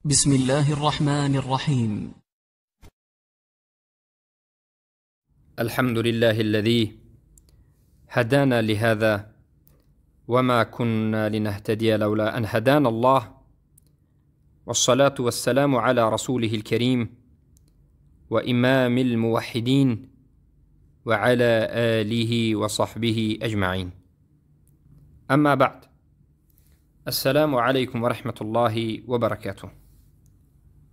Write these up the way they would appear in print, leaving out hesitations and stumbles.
بسم الله الرحمن الرحيم. الحمد لله الذي هدانا لهذا وما كنا لنهتدي لولا أن هدانا الله، والصلاة والسلام على رسوله الكريم وإمام الموحدين وعلى آله وصحبه أجمعين. أما بعد، السلام عليكم ورحمة الله وبركاته.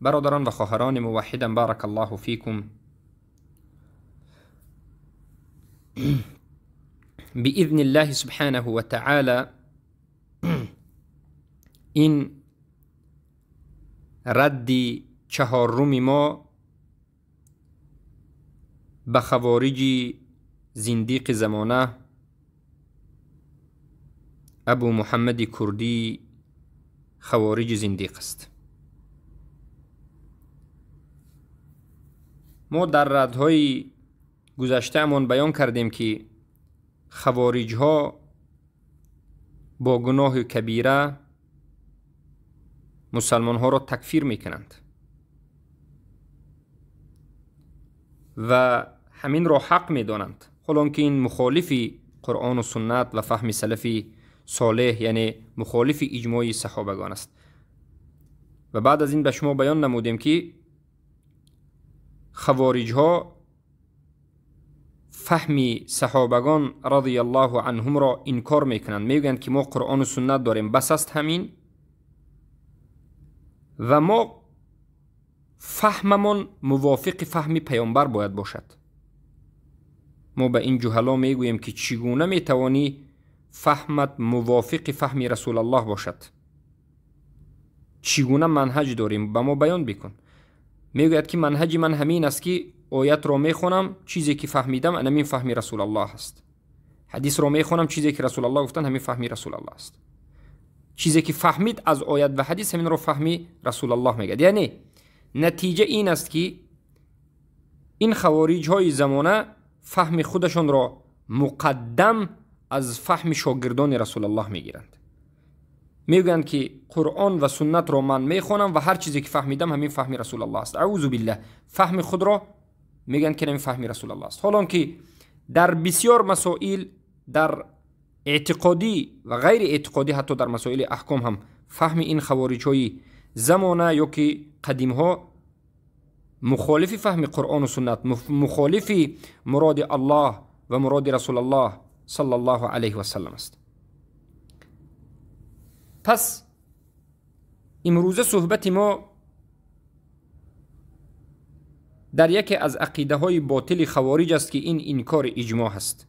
برادران و خواهران موحدان، بارك الله فيكم. بإذن الله سبحانه وتعالى این رد چهارم ما به خوارج زندیق زمانه ابو محمد کردی خوارج زندیق است. ما در ردهای گذشته‌مان بیان کردیم که خوارج‌ها با گناه کبیره مسلمان‌ها را تکفیر می‌کنند و همین را حق می‌دانند، حالان که این مخالف قرآن و سنت و فهم سلف صالح، یعنی مخالف اجماع صحابگان است. و بعد از این به شما بیان نمودیم که خوارج‌ها فهم صحابگان رضی الله عنهم را انکار میکنند، میگویند که ما قرآن و سنت داریم، بس است همین، و ما فهممان موافق فهم پیامبر باید باشد. ما به این جهلا میگوییم که چگونه میتوانی فهمت موافق فهم رسول الله باشد؟ چگونه منهج داریم؟ به ما بیان بکن. میگوید که منهج من همین است که آیت را میخوانم، چیزی که فهمیدم همین فهم رسول الله است. حدیث را میخوانم، چیزی که رسول الله گفتن همین فهم رسول الله است. چیزی که فهمید از آیت و حدیث همین را فهمی رسول الله میگه. یعنی نتیجه این است که این خوارج های زمانه فهم خودشان را مقدم از فهم شاگردان رسول الله میگیرند. میگویند که قرآن و سنت را من میخوانم و هر چیزی که فهمیدم همین فهم رسول الله است. اعوذ بالله. فهم خود را میگن که همین فهم رسول الله است. حالان که در بسیار مسائل، در اعتقادی و غیر اعتقادی، حتی در مسائل احکام هم فهم این خوارج های زمانه یا که قدیم ها مخالف فهم قرآن و سنت، مخالف مراد الله و مراد رسول الله صلی الله علیه و سلم است. پس امروزه صحبت ما در یکی از عقیده های باطل خوارج است که این انکار اجماع است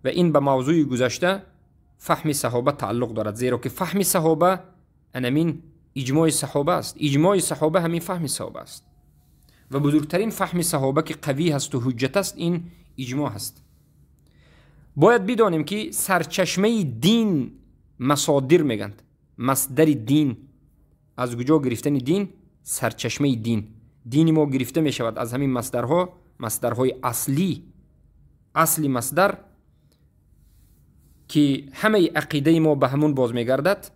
و این به موضوع گذشته فهم صحابه تعلق دارد، زیرا که فهم صحابه انمین اجماع صحابه است. اجماع صحابه همین فهم صحابه است و بزرگترین فهم صحابه که قوی هست و حجت است این اجماع است. باید بدانیم که سرچشمه دین مصادر میگند، مصدر دین از کجا گرفتن دین؟ سرچشمه دین، دین ما گرفته می شود از همین مصدرها، مصدرهای اصلی، اصلی مصدر که همه عقیده ما به همون باز میگردد،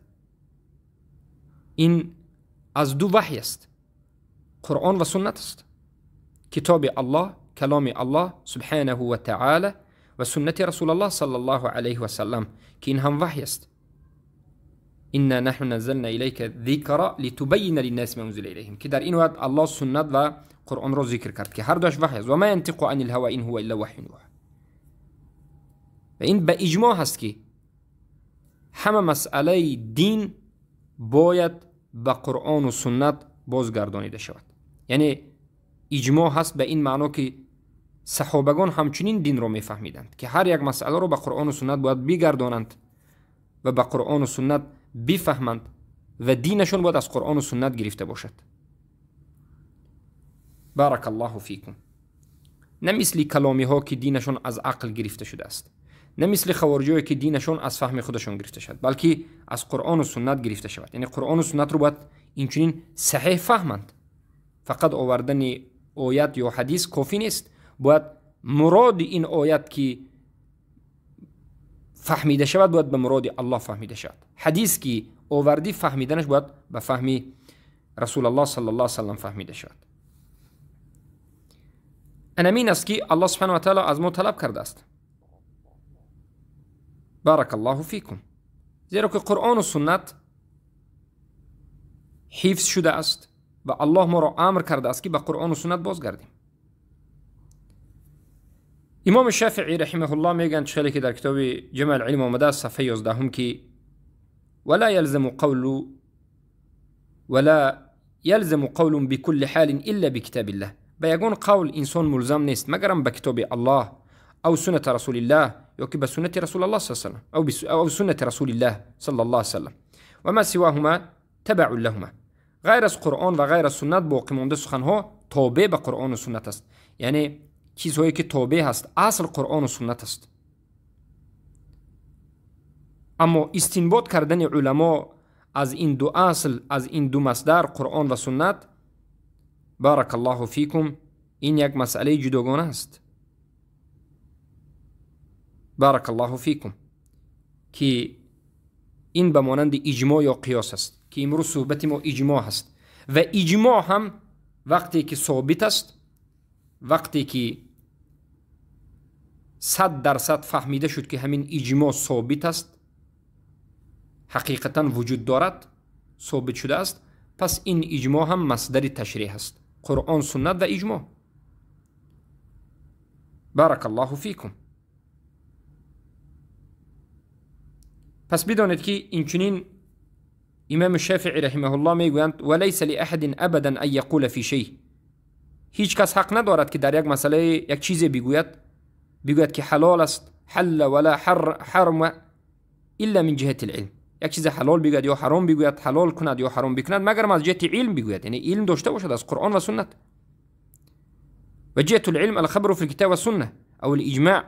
این از دو وحی است، قرآن و سنت است. کتاب الله، کلام الله سبحانه و تعالی و سنت رسول الله صلی الله علیه و سلم که این هم وحی است. إنا نحن نزلنا إليك الذكر لتبين للناس ما أنزل إليهم، که در این وقت الله سنت و قرآن را ذکر کرد که هر دوش وحی است. و ما ينطق عن الهوى إن هو إلا وحی یوحى. و این به اجماع هست که همه مسئله دین باید به قرآن و سنت بازگردانیده شود. یعنی اجماع هست به این معنا که صحابگان همچنین دین را میفهمیدند که هر یک مسئله را به قرآن و سنت باید بگردانند و به قرآن و سنت بفهمند و دینشون باید از قرآن و سنت گرفته باشد. بارک الله فیکم. نه مثل کلامی ها که دینشون از عقل گرفته شده است، نه مثل خوارجی که دینشون از فهم خودشون گرفته شد، بلکه از قرآن و سنت گرفته شود. یعنی قرآن و سنت رو باید اینچنین صحیح فهمند. فقط آوردن آیت یا حدیث کافی نیست، باید مراد این آیت که فهمیده شود باید به مراد الله فهمیده شود. حدیث که آوردی فهمیدنش باید به فهمی расул аллоҳ саллаллоҳу алайҳи васаллам фаҳмида шавад. Анамин аст ки Аллоҳ субҳанаҳу ва таъоло аз мо талаб кардааст. Барак Аллоҳу фикум. Зеро ки Қуръону суннат ҳифз шудааст ва Аллоҳ моро амр кардааст ки ба Қуръону суннат бозгардем. Имом Шафиъи раҳимаҳуллоҳ мегӯянд, хеле ки дар китоби Ҷамъ ал-илм омадааст, сафҳаи 11, ки ولا يلزم قول ولا يلزم قول بكل حال إلا بكتاب الله. به یگان قول انسان ملزم نیست مگرم به کتاب الله او سنت رسول الله یا که به سنت رسول الله صلی الله علیه و سلم او سنت رسول الله صلی الله علیه و سلم و ما سواهما تبع لهما. غیر از قرآن و غیر از سنت باقی مانده سخنها تابع به قرآن و سنت است. یعنی چیزهایی که تابع هست اصل قرآن و سنت است. اما استنباط کردن علما از این دو اصل، از این دو مصدر قرآن و سنت، بارک الله فیکم، این یک مسئله جداگانه است. بارک الله فیکم که این به مانند اجماع یا قیاس است که امروز صحبت ما اجماع هست و اجماع هم وقتی که ثابت است، وقتی که 100% فهمیده شد که همین اجماع ثابت است، حقیقتا وجود دارد، ثابت شده است، پس این اجماع هم مصدر تشریح است. قرآن، سنت و اجماع. بارک الله فیکم. پس بدانید که اینچنین امام شافعی رحمه الله میگویند ولیس لأحد ابدا ان یقول فی شیء. هیچ کس حق ندارد که در یک مسئله یک چیزی بگوید که حلال است، حل ولا حرم الا من جهة العلم. یک چیز حلال بگوید یا حرام بگوید، حلال کند یا حرام بکند، مگر از جهت علم بگوید، یعنی علم داشته باشد از قرآن و سنت. و جهة العلم الخبر فی الكتاب و السنه او الاجماع،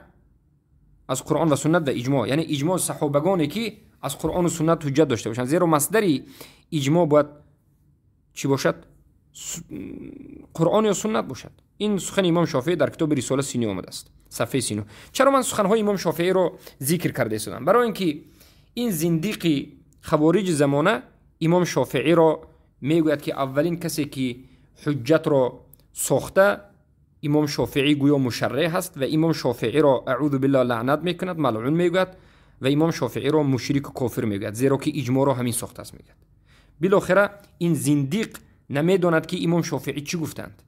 از قرآن و سنت و اجماع، یعنی اجماع صحابگانی که از قرآن و سنت حجت داشته باشند. زیرا مصدر اجماع باید چی باشد؟ قرآن یا سنت باشد. این سخن امام شافعی در کتاب رساله سینی آمده است، صفحه 39. چرا من سخنهای امام شافعی رو ذکر کرده ایستادم؟ برای اینکه این زندیقی خوارج زمانه امام شافعی را میگوید که اولین کسی که حجت را ساخته امام شافعی گویا مشرع هست و امام شافعی را اعوذ بالله لعنت میکند، ملعون میگوید و امام شافعی را مشرک و کافر میگوید، زیرا که اجماع را همین ساخته است میگوید. بالاخره این زندیق نمیداند که امام شافعی چی گفتند.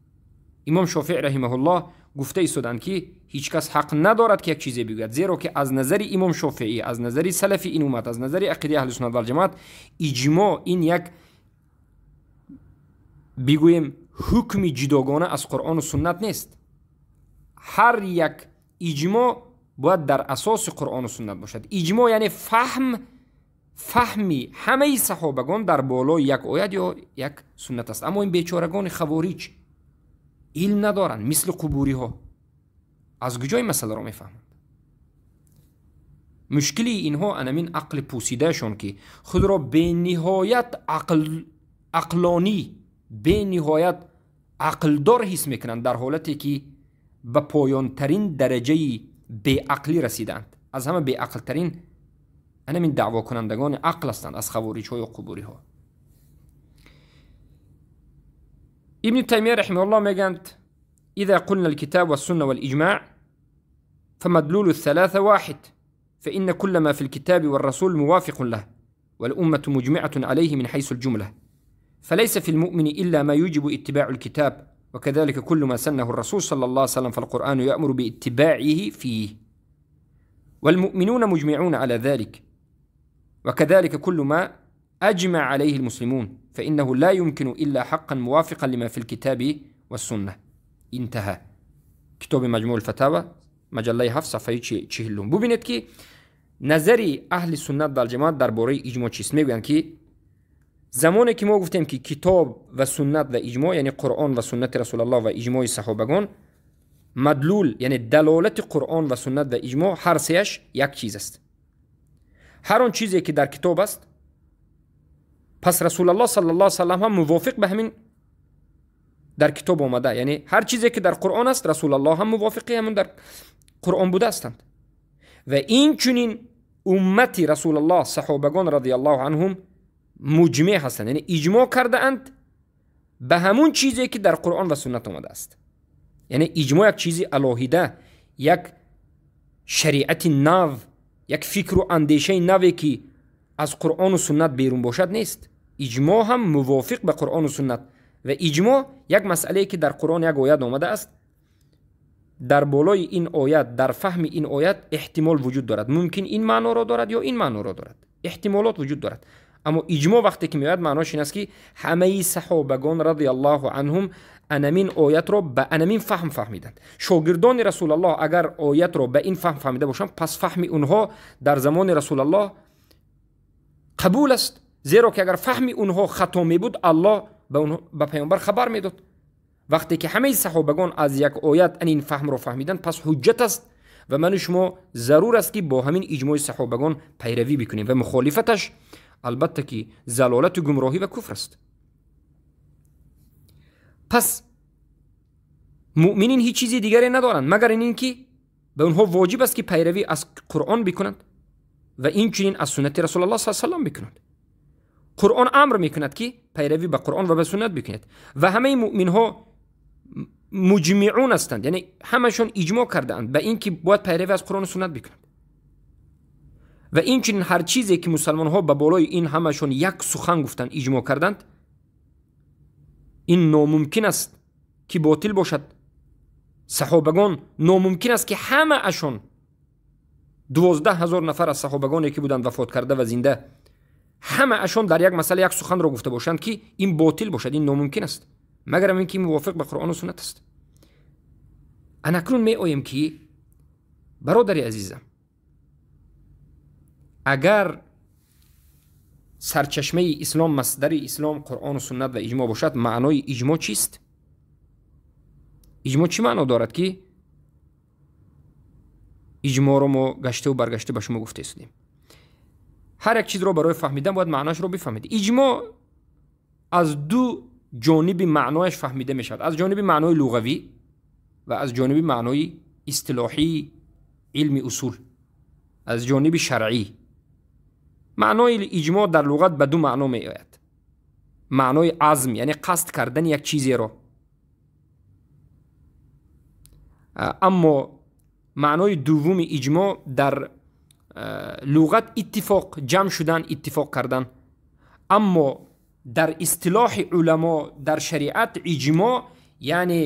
امام شافعی رحمه الله گفته ایستادند که هیچ کس حق ندارد که یک چیزی بگوید، زیرا که از نظر امام شافعی، از نظر سلفی این امت، از نظر عقیده اهل سنت و الجماعت، اجماع این یک بگوییم حکم جداگانه از قرآن و سنت نیست. هر یک اجماع باید در اساس قرآن و سنت باشد. اجماع یعنی فهمی همه صحابگان در بالای یک آیت یا یک سنت است. اما این بیچارگان خوارج علم ندارند، مثل قبوری ها، از کجای مسئله را میفهمند؟ مشکلی اینها انمین عقل پوسیدهشان که خود را به نهایت عقلانی، به نهایت عقلدار حس میکنند، در حالتی که به پایان ترین درجه بیعقلی رسیدند. از همه بیعقل ترین انمین دعوا کنندگان عقل هستند از خوارج ها یا قبوری ها. ابن تيمية رحمه الله میگند إذا قلنا الكتاب والسنة والإجماع فمدلول الثلاثة واحد، فإن كل ما في الكتاب والرسول موافق له والأمة مجمعة عليه من حيث الجملة، فليس في المؤمن إلا ما يوجب اتباع الكتاب، وكذلك كل ما سنه الرسول صلى الله عليه وسلم فالقرآن يأمر باتباعه فيه، والمؤمنون مجمعون على ذلك، وكذلك كل ما أجمع عليه المسلمون فإنه لا يمكن إلا حقا موافقا لما في الكتاب والسنة. انتهى. کتاب مجموع الفتاوى مجله 7 صفحه 40. ببینید که نظری اهل سنت و الجماعت درباره اجماع چیست. میگویند که زمانی که ما گفتیم که کتاب و سنت و اجماع، یعنی قرآن و سنت رسول الله و اجماع صحابگان، مدلول یعنی دلالت قرآن و سنت و اجماع هر سهش یک چیز است. هر آن چیزی که در کتاب است، پس رسول الله صلی الله علیه و سلم هم موافق به همین در کتاب آمده، یعنی هر چیزی که در قرآن است رسول الله هم موافقی همون در قرآن بوده هستند. و این چنین امتی رسول الله صحابگان رضی الله عنهم مجمع هستند، یعنی اجماع کرده اند ба ҳамун чизе ки дар Қуръон ва суннат омадааст. Яъне иҷмоъ як чизи алоҳида, як шариати нав, як фикру андешаи наве ки аз Қуръону суннат берун бошад нест. Иҷмоъ ҳам мувофиқ ба Қуръону суннат ва иҷмоъ як масъалае ки дар Қуръон як оят омадааст, дар болои ин оят, дар фаҳми ин оят эҳтимол вуҷуд дорад. Мумкин ин маъноро дорад ё ин маъноро дорад, эҳтимолот вуҷуд дорад. Аммо иҷмоъ вақте ки меояд, маънош ин аст ки ҳамаи саҳобагон радиаллоҳу анҳум анамин оятро ба анамин фаҳм фаҳмиданд. Шогирдони Расулаллоҳ агар оятро ба ин фаҳм фаҳмида бошанд, пас фаҳми онҳо дар замони Расулаллоҳ қабул аст, зеро ки агар фаҳми онҳо хато мебуд, Аллоҳ ба паёмбар хабар медод. Вақте ки ҳамаи саҳобагон аз як оят ин фаҳмро фаҳмиданд, пас ҳуҷҷат аст ва ману шумо зарур аст ки бо ҳамин иҷмои саҳобагон пайравӣ бикунем ва мухолифаташ албатта ки залолату гумроҳӣ ва куфр аст. Пас муъминин ҳеҷ чизи дигаре надоранд магар ин ки ба онҳо воҷиб аст ки пайравӣ аз Қуръон бикунанд ва инчунин аз суннати Расулаллоҳ саллаллоҳу алайҳи васаллам бикунанд. Қуръон амр мекунад ки пайравӣ ба Қуръон ва ба суннат бикунед ва ҳамаи муъминҳо муҷмиъун ҳастанд, яъне ҳамашон иҷмоъ кардаанд ба ин ки бояд пайравӣ аз Қуръону суннат бикунанд. Ва инчунин ҳар чизе ки мусалмонҳо ба болои ин ҳамашон як сухан гуфтанд, иҷмоъ карданд, ин номумкин аст ки ботил бошад. Саҳобагон номумкин аст ки ҳамаашон 12 000 нафар аз саҳобагоне ки буданд вафот карда ва зинда, ҳамаашон дар як масъала як суханро гуфта бошанд ки ин ботил бошад, ин номумкин аст, магарам ин ки мувофиқ ба Қуръону суннат аст. Анакнун меоем ки бародари азизам, агар сарчашмаи ислом, масдари ислом Қуръону суннат ва иҷмоъ бошад, маънои иҷмоъ чист? Иҷмоъ чӣ маъно дорад ки иҷмоъро мо гаштаву баргашта ба шумо гуфта истодем? Ҳар як чизро барои фаҳмидан бояд маъноашро бифаҳмед. Иҷмоъ аз ду ҷониби маънояш фаҳмида мешавад: аз ҷониби маънои луғавӣ ва аз ҷониби маънои истилоҳии илми усул, аз ҷониби шаръӣ. Маънои иҷмоъ дар луғат ба ду маъно меояд: маънои азм, яъне қасд кардани як чизеро, аммо маънои дуввуми иҷмоъ дар луғат иттифоқ, ҷамъ шудан, иттифоқ кардан. Аммо дар истилоҳи уламо дар шариат иҷмоъ, яъне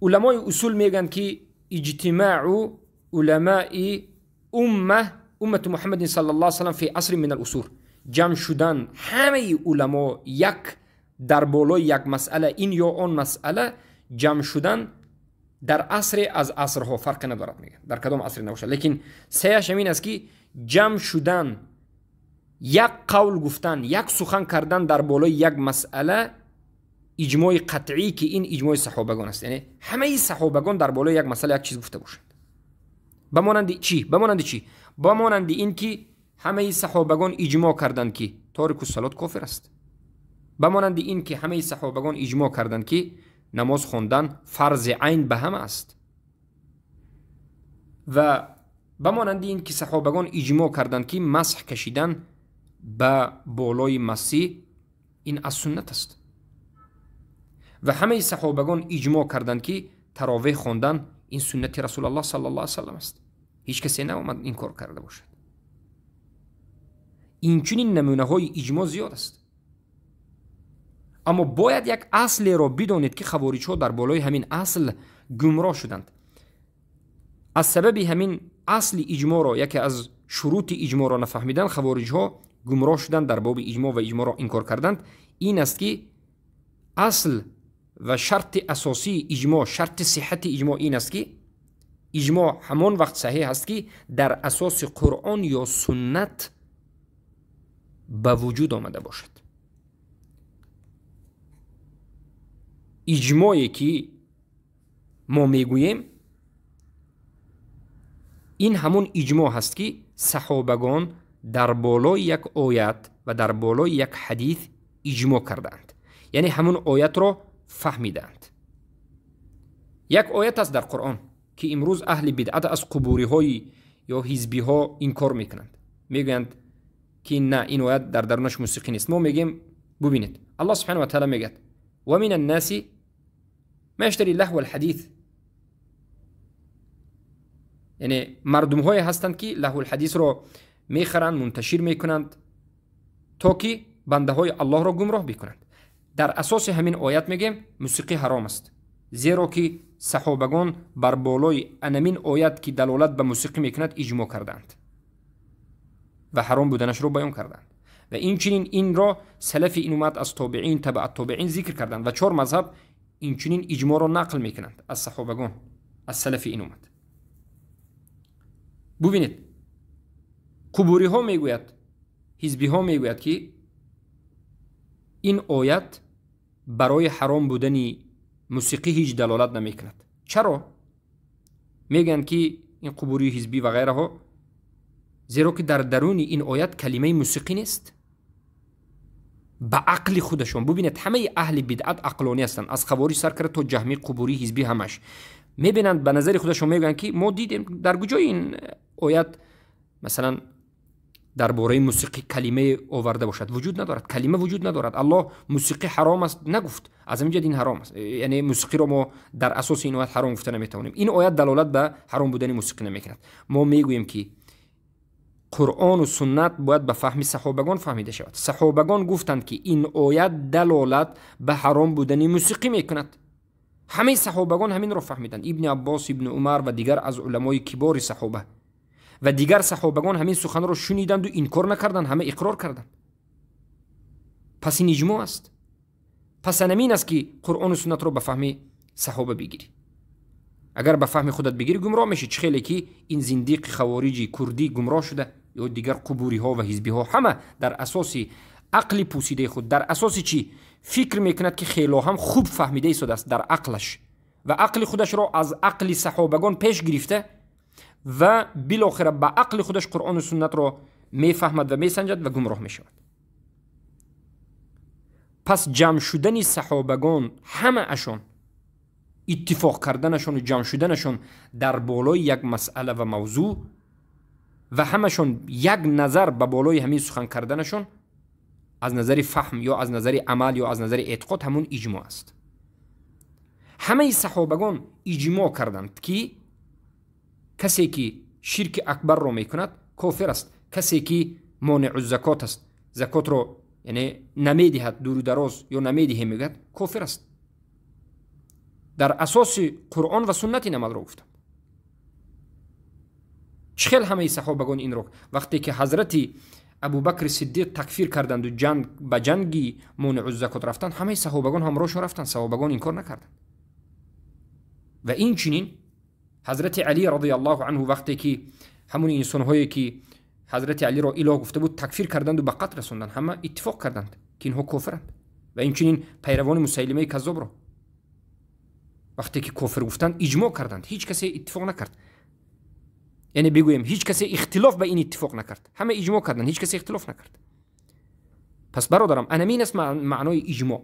уламои усул мегӯянд ки иҷтимаъу уламаи умма, уммату Муҳаммадин саллаллоҳу алайҳи васаллам фи асри мин алусур, ҷамъ шудан ҳамаи уламо як дар болои як масъала, ин ё он масъала ҷамъ шудан дар асре аз асрҳо, фарқе надорад, мегӯянд дар кадом асре набошад, лекин сеяш ҳамин аст ки ҷамъ шудан, як қавл гуфтан, як сухан кардан дар болои як масъала, иҷмои қатъӣ ки ин иҷмои саҳобагон аст, яъне ҳамаи саҳобагон дар болои як масъала як чиз гуфта бошанд. Ба монанди чӣ? Ба монанди чӣ? Ба монанди ин ки ҳамаи саҳобагон иҷмоъ карданд ки торику салот кофир аст. Ба монанди ин ки ҳамаи саҳобагон иҷмоъ карданд ки намоз хондан фарзи айн ба ҳама аст. Ва ба монанди ин ки саҳобагон иҷмоъ карданд ки масҳ кашидан ба болои масиҳ ин аз суннат аст. Ва ҳамаи саҳобагон иҷмоъ карданд ки таровеҳ хондан ин суннати Расулаллоҳ саллаллоҳу алайҳи васаллам аст. Ҳеҷ касе наомад ин кор карда бошад. Инчунин намунаҳои иҷмоъ зиёд аст. Аммо бояд як аслеро бидонед ки хавориҷҳо дар болои ҳамин асл гумроҳ шуданд. Аз сабаби ҳамин асли иҷмоъро, яке аз шурути иҷмоъро нафаҳмидан, хавориҷҳо гумроҳ шуданд дар боби иҷмоъ ва иҷмоъро инкор карданд. Ин аст ки асл ва шарти асосии иҷмоъ, шарти сиҳати иҷмоъ ин аст ки иҷмоъ ҳамон вақт саҳеҳ аст ки дар асоси Қуръон ё суннат ба вуҷуд омада бошад. Иҷмое ки мо мегӯем ин ҳамон иҷмоъ ҳаст ки саҳобагон дар болои як оят ва дар болои як ҳадис иҷмоъ кардаанд, яъне ҳамон оятро фаҳмидаанд. Як оят аст дар Қуръон ки имрӯз аҳли бидъат аз қубуриҳои ё ҳизбиҳо инкор мекунанд, мегӯянд ки на, ин оят дар дарунаш мусиқӣ нест. Мо мегӯем Бубинед, Аллоҳ субҳанаҳу ва таъала мегӯяд: ва мин аннаси ма яштари лаҳва алҳадис. Яъне мардумҳое ҳастанд, ки лаҳву алҳадисро мехаранд, мунташир мекунанд, то ки бандаҳои Аллоҳро гумроҳ бикунанд. Дар асоси ҳамин оят мегӯем, мусиқӣ ҳаром аст, зеро ки саҳобагон бар болои анамин оят, ки далолат ба мусиқӣ мекунад, иҷмоъ кардаанд ва ҳаром буданашро баён кардаанд. Ва инчунин инро салафи ин уммат аз тобеин, табаат тобеин зикр карданд ва чор мазҳаб инчунин иҷмоъро нақл мекунанд аз саҳобагон, аз салафи ин уммат. Бубинед, қубуриҳо мегӯяд, ҳизбиҳо мегӯяд, ки ин оят барои ҳаром будани мусиқӣ ҳеҷ далолат намекунад. Чаро? Мегӯянд, ки ин қубурии ҳизбӣ ва ғайраҳо, зеро ки дар даруни ин оят калимаи мусиқӣ нест. Ба ақли худашон бубинед, ҳамаи аҳли бидъат ақлонӣ ҳастанд, аз хавориҷ сар карда то ҷаҳмӣ, қубурӣ, ҳизбӣ, ҳамаш мебинанд, ба назари худашон мегӯянд, ки мо дидем дар куҷои ин оят масалан дар бораи мусиқӣ калимае оварда бошад. Вуҷуд надорад, калима вуҷуд надорад. Аллоҳ мусиқӣ ҳаром аст нагуфт, аз ҳамин ҷиҳат ин ҳаром аст. Яъне мусиқиро мо дар асоси ин оят ҳаром гуфта наметавонем. Ин оят далолат ба ҳаром будани мусиқӣ намекунад. Мо мегӯем, ки Қуръону суннат бояд ба фаҳми саҳобагон фаҳмида шавад. Саҳобагон гуфтанд, ки ин оят далолат ба ҳаром будани мусиқӣ мекунад. Ҳамаи саҳобагон ҳаминро фаҳмиданд. Ибни Аббос, Ибни Умар ва дигар аз уламои кибори саҳоба ва дигар саҳобагон ҳамин суханро шуниданду инкор накарданд, ҳама иқрор карданд. Пас ин иҷмоъ аст. Пас анамин аст, ки Қуръону суннатро ба фаҳми саҳоба бигирӣ. Агар ба фаҳми худат бигирӣ, гумроҳ мешӣ. Чӣ хеле ки ин зиндиқи хавориҷи курдӣ гумроҳ шуда, ё дигар қубуриҳо ва ҳизбиҳо, ҳама дар асоси ақли пӯсидаи худ, дар асоси чӣ фикр мекунад, ки хело ҳам хуб фаҳмида истодааст дар ақлаш ва ақли худашро аз ақли саҳобагон пеш гирифта ва билохира ба ақли худаш Қуръону суннатро мефаҳмад ва месанҷад ва гумроҳ мешавад. Пас ҷамъ шудани саҳобагон, ҳамаашон иттифоқ карданашону ҷамъ шуданашон дар болои як масъала ва мавзӯъ ва ҳамашон як назар ба болои ҳамин сухан карданашон аз назари фаҳм ё аз назари амал ё аз назари эътиқод ҳамун иҷмоъ аст. Ҳамаи саҳобагон иҷмоъ карданд, ки касе ки ширки акбарро мекунад, кофир аст, касе ки монеъу закот аст, закотро яъне намедиҳад, дуру дароз ё намедиҳем мегӯяд, кофир аст. Дар асоси Қуръон ва суннат ин амалро гуфтанд. Чӣ хел ҳамаи саҳобагон инро, вақте ки ҳазрати Абубакри Сиддиқ такфир карданду ба ҷанги монеъу закот рафтанд, ҳамаи саҳобагон ҳамроҳшон рафтанд, саҳобагон инкор накарданд. Ва инчунин ҳазрати Алӣ радиаллоҳу анҳу, вақте ки ҳамун инсонҳое ки ҳазрати Алиро илоҳ гуфта буд, такфир карданду ба қатл расонданд, ҳама иттифоқ карданд, ки инҳо кофиранд. Ва инчунин пайравони Мусайлимаи каззобро вақте ки кофир гуфтанд, иҷмоъ карданд, ҳеҷ касе иттифоқ накард. Яъне бигӯем, ҳеҷ касе ихтилоф ба ин иттифоқ накард, ҳама иҷмоъ карданд, ҳеҷ касе ихтилоф накард. Пас бародарам, анамин аст маънои иҷмоъ,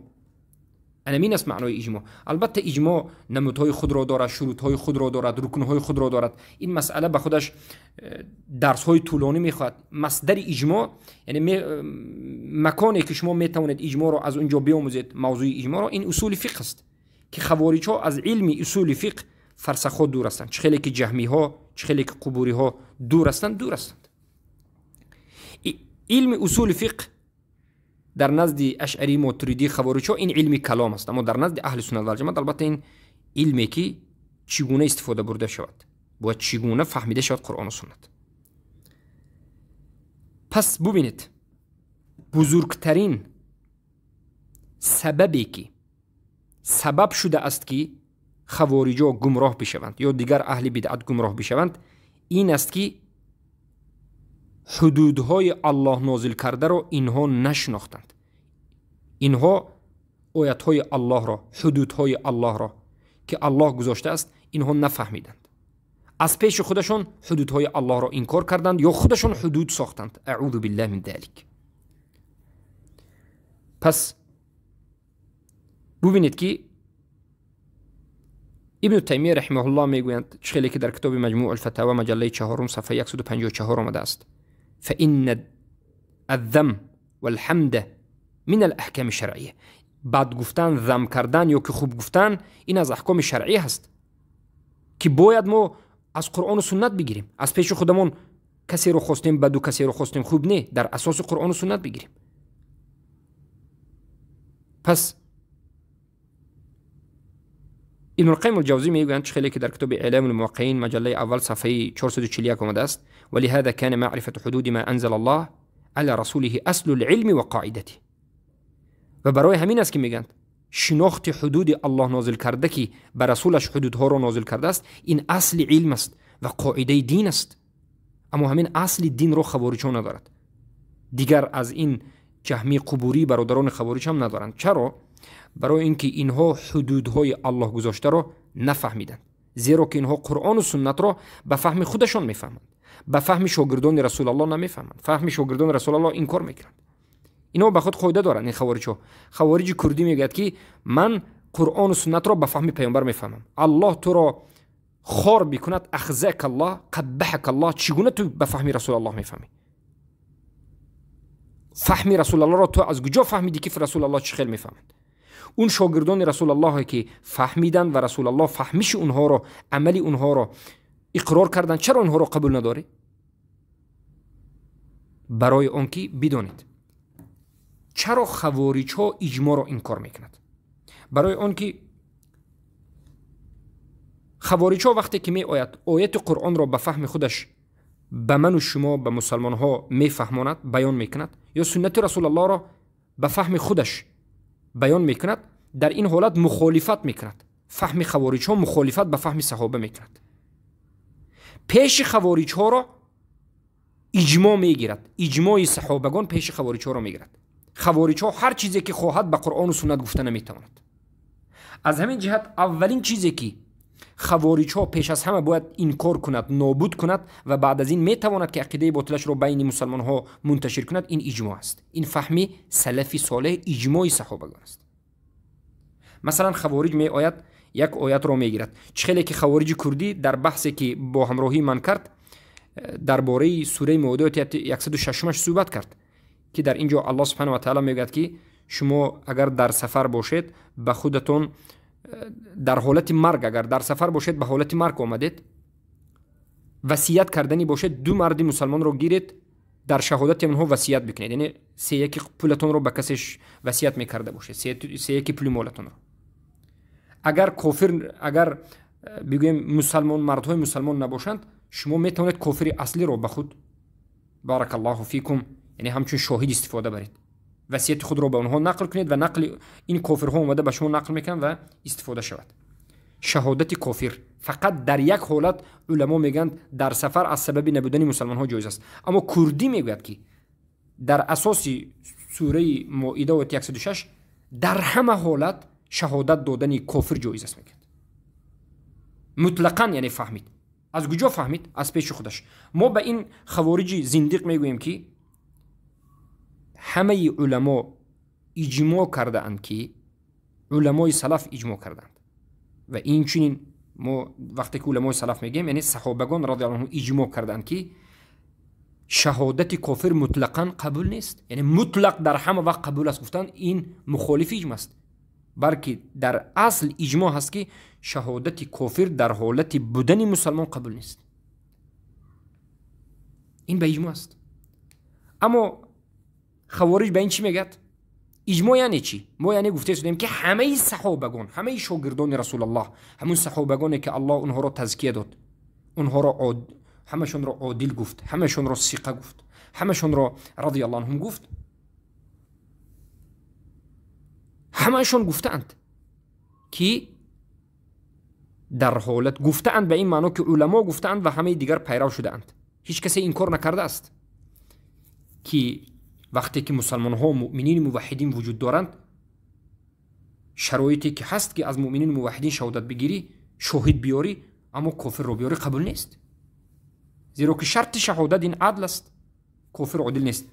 анамин аст маънои иҷмоъ. Албатта, иҷмоъ намудҳои худро дорад, шурутҳои худро дорад, рукнҳои худро дорад. Ин масъала ба худаш дарсҳои тӯлонӣ мехоҳад. Масдари иҷмоъ, яъне маконе ки шумо метавонед иҷмоъро аз он ҷо биомӯзед, мавзӯи иҷмоъро, ин усули фиқҳ аст, ки хавориҷҳо аз илми усули фиқҳ фарсахҳо дур ҳастанд. Чӣ хеле ки ҷаҳмиҳо, чӣ хеле ки қубуриҳо дур ҳастанд, дур ҳастанд. Илми усули фиқҳ дар назди ашъарӣ, мотуридӣ, хавориҷҳо ин илми калом аст, аммо дар назди аҳли суннат валҷамоат албатта ин илме ки чӣ гуна истифода бурда шавад, бояд чӣ гуна фаҳмида шавад Қуръону суннат. Пас бубинед, бузургтарин сабабе ки сабаб шудааст, ки хавориҷо гумроҳ бишаванд ё дигар аҳли бидъат гумроҳ бишаванд, ин аст, ки ҳудудҳои Аллоҳ нозил кардаро инҳо нашинохтанд. Инҳо оятҳои Аллоҳро, ҳудудҳои Аллоҳро, ки Аллоҳ гузоштааст, инҳо нафаҳмиданд. Аз пеши худашон ҳудудҳои Аллоҳро инкор карданд ё худашон ҳудуд сохтанд. Аъузу биллаҳ мин залик. Пас бубинед, ки Ибну Таймия раҳимаҳуллоҳ мегӯянд, чӣ хеле ки дар китоби Маҷмӯъ алфатава, маҷаллаи чаҳорум, сафҳаи 154 омадааст: فإن الذم والحمد من الاحکام شرعیه. بد گفتن، ذم کردن یا که خوب گفتن این از احکام شرعی هست که باید ما از قرآن و سنت بگیریم. از پیش خودمون کسی رو خواستیم بد و کسی رو خواستیم خوب نه، در اساس قرآن و سنت بگیریم. پس ابن القیم الجوزی میگویند خیلی که در کتاب اعلام الموقعین مجله اول صفحه 441 آمده است: ولهذا كان معرفة حدود ما انزل الله على رسوله اصل العلم وقاعدته. و برای همین است که میگند شناخت حدود الله نازل کرده که بر رسولش حدودها رو نازل کرده است، این اصل علم است و قاعده دین است. اما همین اصل دین رو خوارج ها ندارد. دیگر از این جهمی قبوری برادران خوارج هم ندارند. چرا؟ برای اینکه اینها حدودهای الله گذاشته رو نفهمیدند، زیرا که اینها قرآن و سنت رو به فهم خودشان میفهمند، به فهم شاگردان رسول الله نمیفهمند. فهم شاگردان رسول الله این کار میکنند. اینا به خود قاعده دارند. این خوارج ها، خوارج کردی میگوید که من قرآن و سنت را به فهم پیامبر میفهمم. الله تو را خار بکند، اخزاک الله، قبحک الله، چگونه تو به فهم رسول الله میفهمی؟ فهم رسول الله را تو از کجا فهمیدی که رسول الله چه خیل میفهمند؟ اون شاگردان رسول الله که فهمیدن و رسول الله فهمش اونها را، عمل اونها را اقرار کردن، چرا اونها را قبول نداری؟ برای آنکه بدانید چرا خوارج ها اجماع را انکار میکند. برای آنکه خوارج ها وقتی که می آید آیت قرآن را به فهم خودش به من و شما به مسلمان ها میفهماند، بیان میکند، یا سنت رسول الله را به فهم خودش بیان میکند، در این حالت مخالفت میکند. فهم خوارج ها مخالفت به فهم صحابه میکند. پیش خوارج ها را اجماع میگیرد، اجماع صحابگان پیش خوارج ها را میگیرد. خوارج ها هر چیزی که خواهد به قرآن و سنت گفته نمیتواند. از همین جهت اولین چیزی که خوارج ها پیش از همه باید انکار کند، نابود کند و بعد از این میتواند که عقیده باطلش را بین مسلمان ها منتشر کند، این اجماع است. این فهم سلفی صالح اجماع صحابگان است. مثلا خوارج می آید یک آیت را میگیرد، چخیلی که خوارج کردی در بحثی که با همراهی من کرد درباره سوره مائده 106 صحبت کرد که در اینجا الله سبحانه و تعالی میگوید که شما اگر در سفر باشید به خودتون در حالت مرگ، اگر در سفر باشید به حالت مرگ آمدید، وصیت کردنی باشد، دو مرد مسلمان رو گیرید، در شهادت اونها وصیت بکنید، یعنی سه یکی پولتون رو به کسش وصیت میکرده باشید، سه یکی پول مالتون رو. اگر کافر، اگر بگوییم مسلمان، مردهای مسلمان نباشند، شما میتونید کافر اصلی رو به خود بارک الله فیکم، یعنی همچون شاهد استفاده برید، وصیت خود رو به اونها نقل کنید و نقل این کافرها اومده به شما نقل میکنن و استفاده شود. شهادت کافر فقط در یک حالت علما میگن در سفر از سبب نبودن مسلمان ها جایز است. اما کردی میگوید که در اساس سوره مائده و 106 در همه حالت شهادت دادن کافر جایز است میگه. مطلقا، یعنی فهمید. از کجا فهمید؟ از پیش خودش. ما به این خوارج زندیق میگوییم که همه علما اجماع کرده اند که علمای سلف اجماع کردند و این چنین ما وقتی که علمای سلف میگیم یعنی صحابگان رضی الله عنهم اجماع کردند که شهادت کافر مطلقا قبول نیست، یعنی مطلق در همه وقت قبول است گفتن این مخالف اجماع است، بلکه در اصل اجماع هست که شهادت کافر در حالت بودن مسلمان قبول نیست. این به اجماع است. اما خوارج به این چی میگد؟ اجماع یعنی چی؟ ما یعنی گفته شدیم که همه صحابگان، همه شاگردان رسول الله، همون صحابگانی که الله اونها را تزکیه داد، اونها را همشون را عادل گفت، همشون را ثقه گفت، همشون را رضی الله عنهم گفت، همشون گفتند که در حالت گفتند به این معنا که علما گفتند و همه دیگر پیرو شدهاند، هیچ کسی این کار نکرده است که وقتی که مسلمان ها مؤمنین موحدین وجود دارند، شرایطی که هست که از مؤمنین موحدین شهادت بگیری، شاهد بیاری، اما کافر رو بیاری قبول نیست، زیرا که شرط شهادت این عدل است، کافر عادل نیست.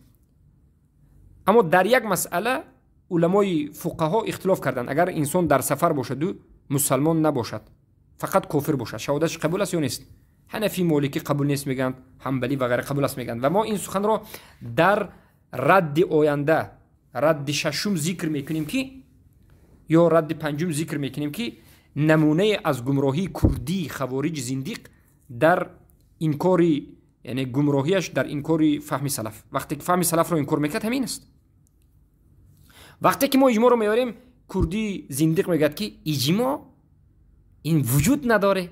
اما در یک مسئله علمای فقها اختلاف کردند، اگر انسان در سفر باشد و مسلمان نباشد، فقط کافر باشد، شهادتش قبول است یا نیست؟ حنفی مالکی قبول نیست میگن، حنبلی و غیره قبول است میگن. و ما این سخن را در رد آینده радди шашум зикр мекунем ки ё радди панҷум зикр мекунем ки намунае аз гумроҳии курдии хавориҷ зиндиқ дар инкори, яъне гумроҳиаш дар инкори фаҳми салаф. Вақте ки фаҳми салафро инкор мекард, ҳамин аст. Вақте ки мо иҷмоъро меорем, курдии зиндиқ мегӯяд ки иҷмоъ ин вуҷуд надоре,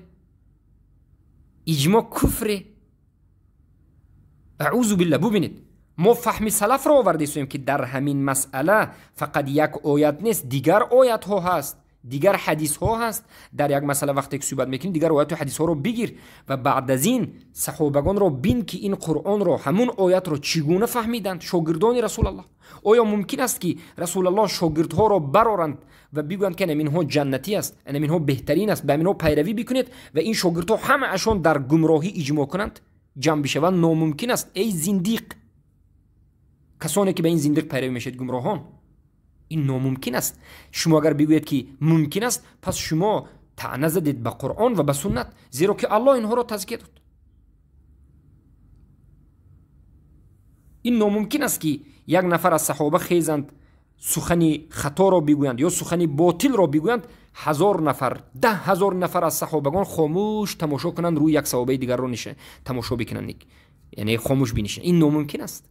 иҷмоъ куфре. Аъузу билла. Бубинед, мо фаҳми салафро овардесоем ки дар ҳамин масъала фақат як оят нест, дигар оятҳо ҳаст, дигар ҳадисҳо ҳаст. Дар як масъала вақте ки суҳбат мекунӣ, дигар ояту ҳадисҳоро бигир ва баъд аз ин саҳобагонро бин ки ин қуръонро, ҳамун оятро чӣ гуна фаҳмиданд шогирдони Расулаллоҳ. Оё мумкин аст ки Расулаллоҳ шогирдҳоро бароранд ва бигӯянд ки анаминҳо ҷаннатӣ аст, анаминҳо беҳтарин аст, ба аминҳо пайравӣ бикунед ва ин шогирдҳо ҳамаашон дар гумроҳӣ иҷмоъ кунанд, ҷамъ бишаванд? Номумкин аст. Эй зиндиқ, касоне ки ба ин зиндиқ пайравӣ мешавед, гумроҳон, ин номумкин аст. Шумо агар бигӯед ки мумкин аст, пас шумо таъна задед ба Қуръон ва ба суннат, зеро ки Аллоҳ инҳоро тазкия дод. Ин номумкин аст ки як нафар аз саҳоба хезанд, сухани хаторо бигӯянд ё сухани ботилро бигӯянд, 1000 нафар, 10,000 нафар аз саҳобагон хомӯш тамошо кунанд, рӯи як саҳобаи дигарро тамошо бикунанд, яъне хомӯш бинишинанд. Ин номумкин аст,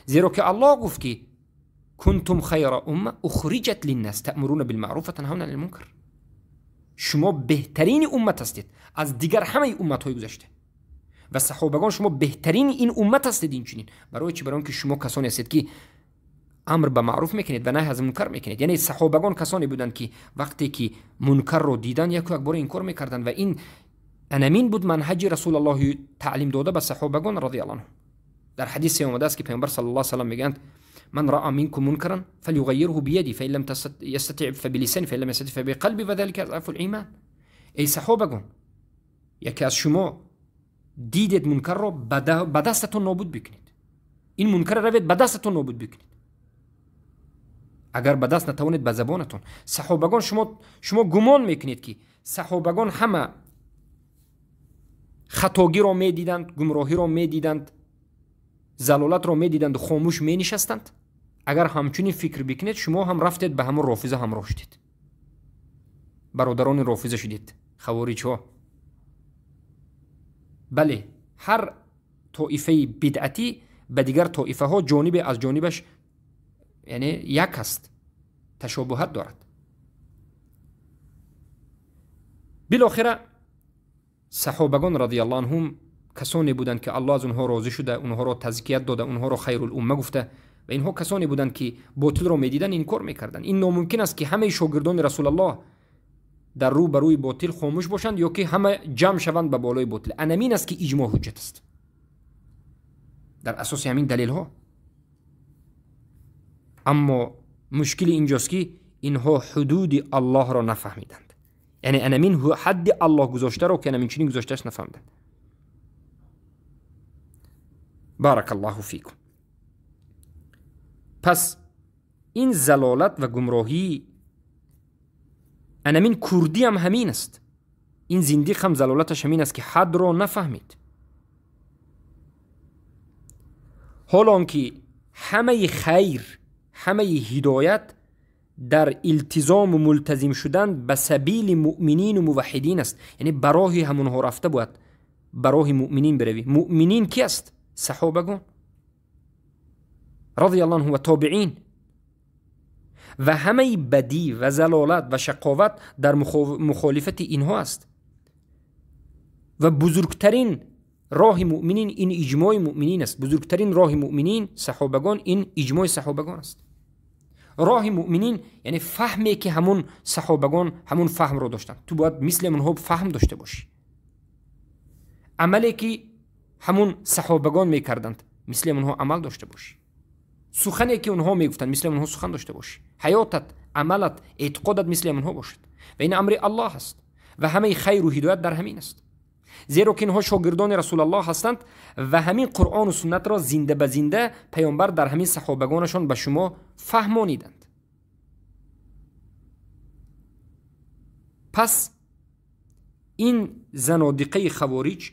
зеро ки Аллоҳ гуфт ки кунтум хайра умма ухриҷат линнас таъмуруна билмаъруф ва танҳавна анил мункар. Шумо беҳтарини уммат ҳастед аз дигар ҳамаи умматҳои гузашта ва саҳобагон шумо беҳтарини ин уммат ҳастед. Инчунин барои чӣ? Барои он ки шумо касоне ҳастед ки амр ба маъруф мекунед ва наҳй аз мункар мекунед. Яъне саҳобагон касоне буданд ки вақте ки мункарро дидан, яку якбора инкор мекарданд ва ин анамин буд манҳаҷи Расулаллоҳи таълим дода ба саҳобагон радиаллоҳу анҳум. Дар ҳадисе омадааст ки Паёмбар саллаллоҳу алайҳи васаллам мегӯянд: من رأى منكم منكرا فليغيره بيده فإن لم يستطع فبلسانه فإن لم يستطع فبقلبه وذلك أضعف الإيمان. ای صحابگان، یکی از شما دیدید منکر را به دستتون نابود بکنید، این منکر را روید به دستتون نابود بکنید، اگر به دست نتوانید به زبانتون. صحابگان شما گمان میکنید که صحابگان همه خطاگی را میدیدند، گمراهی را میدیدند، زلالت را میدیدند و خاموش می نشستند؟ اگر همچنین فکر بکنید، شما هم رفتید به همون رافضه همراه شدید، برادران رافضه شدید، خوارج ها. بله، هر طائفه بدعتی به دیگر طائفه ها جانب از جانبش یعنی یک است، تشابهت دارد. بالاخره صحابگان رضی الله عنهم کسانی بودند که الله از اونها راضی شده، اونها را تزکیت داده، اونها را خیر الامه گفته و اینها کسانی بودند که باطل را میدیدن انکار میکردند. این ناممکن است که همه شاگردان رسول الله در رو بروی باطل خاموش باشند یا که همه جمع شوند به بالای باطل. انمین است که اجماع حجت است در اساس همین دلیل ها. اما مشکل اینجاست که اینها حدود الله را نفهمیدند، یعنی انمین حد الله گذاشته را که انمین چنین گذاشتهش نفهمیدند. بارک الله فیکم. پس این زلالت و گمراهی انمین کردی هم همین است، این زندیق هم زلالتش همین است که حد را نفهمید. حالا که همه خیر، همه هدایت در التزام و ملتزم شدن به سبیل مؤمنین و موحدین است، یعنی براه همونها رفته باید براه مؤمنین بروی. مؤمنین کی است؟ صحابگان رضی الله عنهم و تابعین. و همه بدی و زلالت و شقاوت در مخالفت اینها است. و بزرگترین راه مؤمنین این اجماع مؤمنین است. بزرگترین راه مؤمنین صحابگان این اجماع صحابگان است. راه مؤمنین یعنی فهمی که همون صحابگان همون فهم رو داشتن، تو باید مثل منها فهم داشته باشی. عملی که همون صحابگان میکردند مثل اونها عمل داشته باشی. سخنی که اونها میگفتند مثل اونها سخن داشته باشی. حیاتت، عملت، اعتقادت مثل اونها باشد. و این امر الله است و همه خیر و هدایت در همین است. زیرا که اینها شاگردان رسول الله هستند و همین قرآن و سنت را زنده به زنده پیامبر در همین صحابگانشان به شما فهمانیدند. پس این زنادقه خوارج،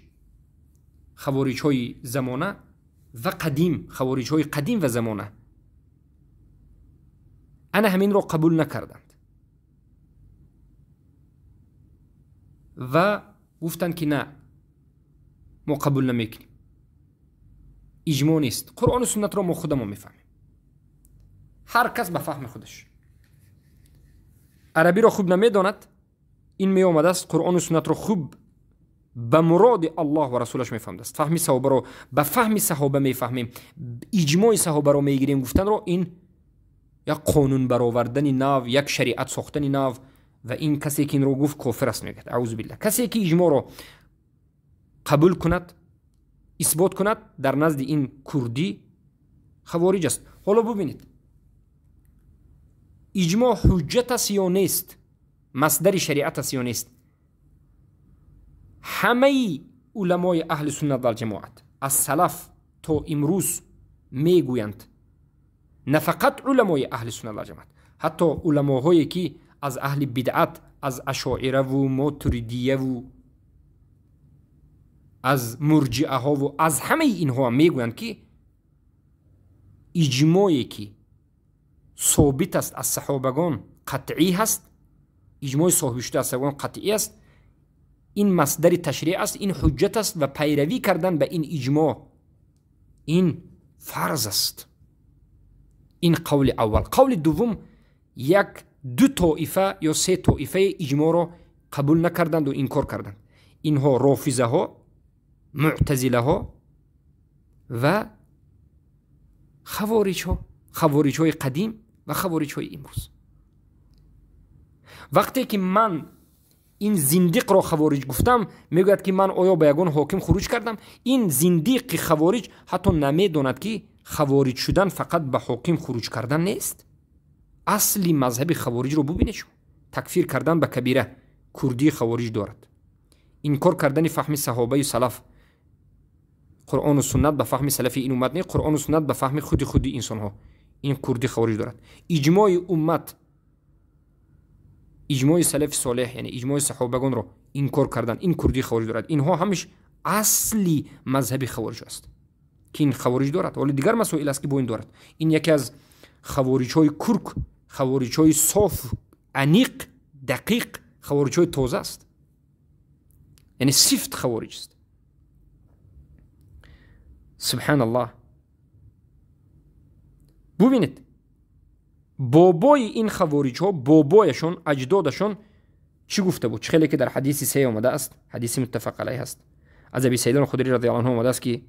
خوارج های زمانه و قدیم، خوارج های قدیم و زمانه Ана ҳаминро қабул накарданд ва гуфтанд, ки на, мо қабул намекунем, иҷмоъ нест, Қуръону суннатро мо худамон мефаҳмем, ҳар кас ба фаҳми худаш. Арабиро хуб намедонад, ин меомадааст Қуръону суннатро хуб ба муроди Аллоҳ ва расулаш мефаҳмдааст. Фаҳми саҳобаро ба фаҳми саҳоба мефаҳмем, иҷмои саҳобаро мегирем гуфтанро ин як қонун баровардани нав, як шариат сохтани нав, ва ин касе ки инро гуфт кофир аст, мегӯяд. Аузу биллаҳ. Касе ки иҷмоъро қабул кунад, исбот кунад, дар назди ин курдӣ хавориҷ аст. Ҳоло бубинед, иҷмоъ ҳуҷҷат аст ё нест, масдари шариат аст ё нест? Ҳамаи уламои аҳли суннат валҷамоат аз салаф то имрӯз мегӯянд, на фақат уламои аҳли суннат валҷамоат, ҳатто уламоҳое ки аз аҳли бидъат, аз ашоираву мотуридияву аз мурҷиаҳову аз ҳамаи инҳо мегӯянд, ки иҷмое ки собит аст аз саҳобагон қатъӣ ҳаст, иҷмои соҳибшуда аз саҳобагон қатъӣ аст, ин масдари ташриъ аст, ин ҳуҷҷат аст ва пайравӣ кардан ба ин иҷмоъ ин фарз аст. Ин қавли аввал. Қавли дуввум, як ду тоифа ё се тоифаи иҷмоъро қабул накарданду инкор карданд. Инҳо рофизаҳо, муътазилаҳо ва хавориҷҳо, хавориҷҳои қадим ва хавориҷҳои имрӯз. Вақте ки ман ин зиндиқро хавориҷ гуфтам, мегӯяд ки ман оё ба ягон ҳоким хуруҷ кардам? Ин зиндиқи хавориҷ ҳатто намедонад, ки хавориҷ шудан фақат ба ҳоким хуруҷ кардан нест. Асли мазҳаби хавориҷро бубинед шумо. Такфир кардан ба кабира курдии хавориҷ дорад, инкор кардани фаҳми саҳобаю салаф, Қуръону суннат ба фаҳми салафи ин уммат не, Қуръону суннат ба фаҳми худи худи инсонҳо, ин курдии хавориҷ дорад. Иҷмои уммат, иҷмои салафи солеҳ, яъне иҷмои саҳобагонро инкор кардан, ин курдии хавориҷ дорад. Инҳо ҳамаш асли мазҳаби хавориҷ аст, ки ин хавориҷ дорад. Вале дигар масоил аст, ки бо ин дорад. Ин яке аз хавориҷҳои курк, хавориҷҳои соф, аниқ, дақиқ, хавориҷҳои тоза аст, яъне сифт хавориҷ аст. Субҳаналлоҳ. Бубинед, бобои ин хавориҷҳо, бобояшон, аҷдодашон чӣ гуфта буд? Чӣ хеле ки дар ҳадиси се омадааст, ҳадиси муттафақ алайҳ аст, аз Аби Саид Худри радиаллоҳу анҳу омадааст, ки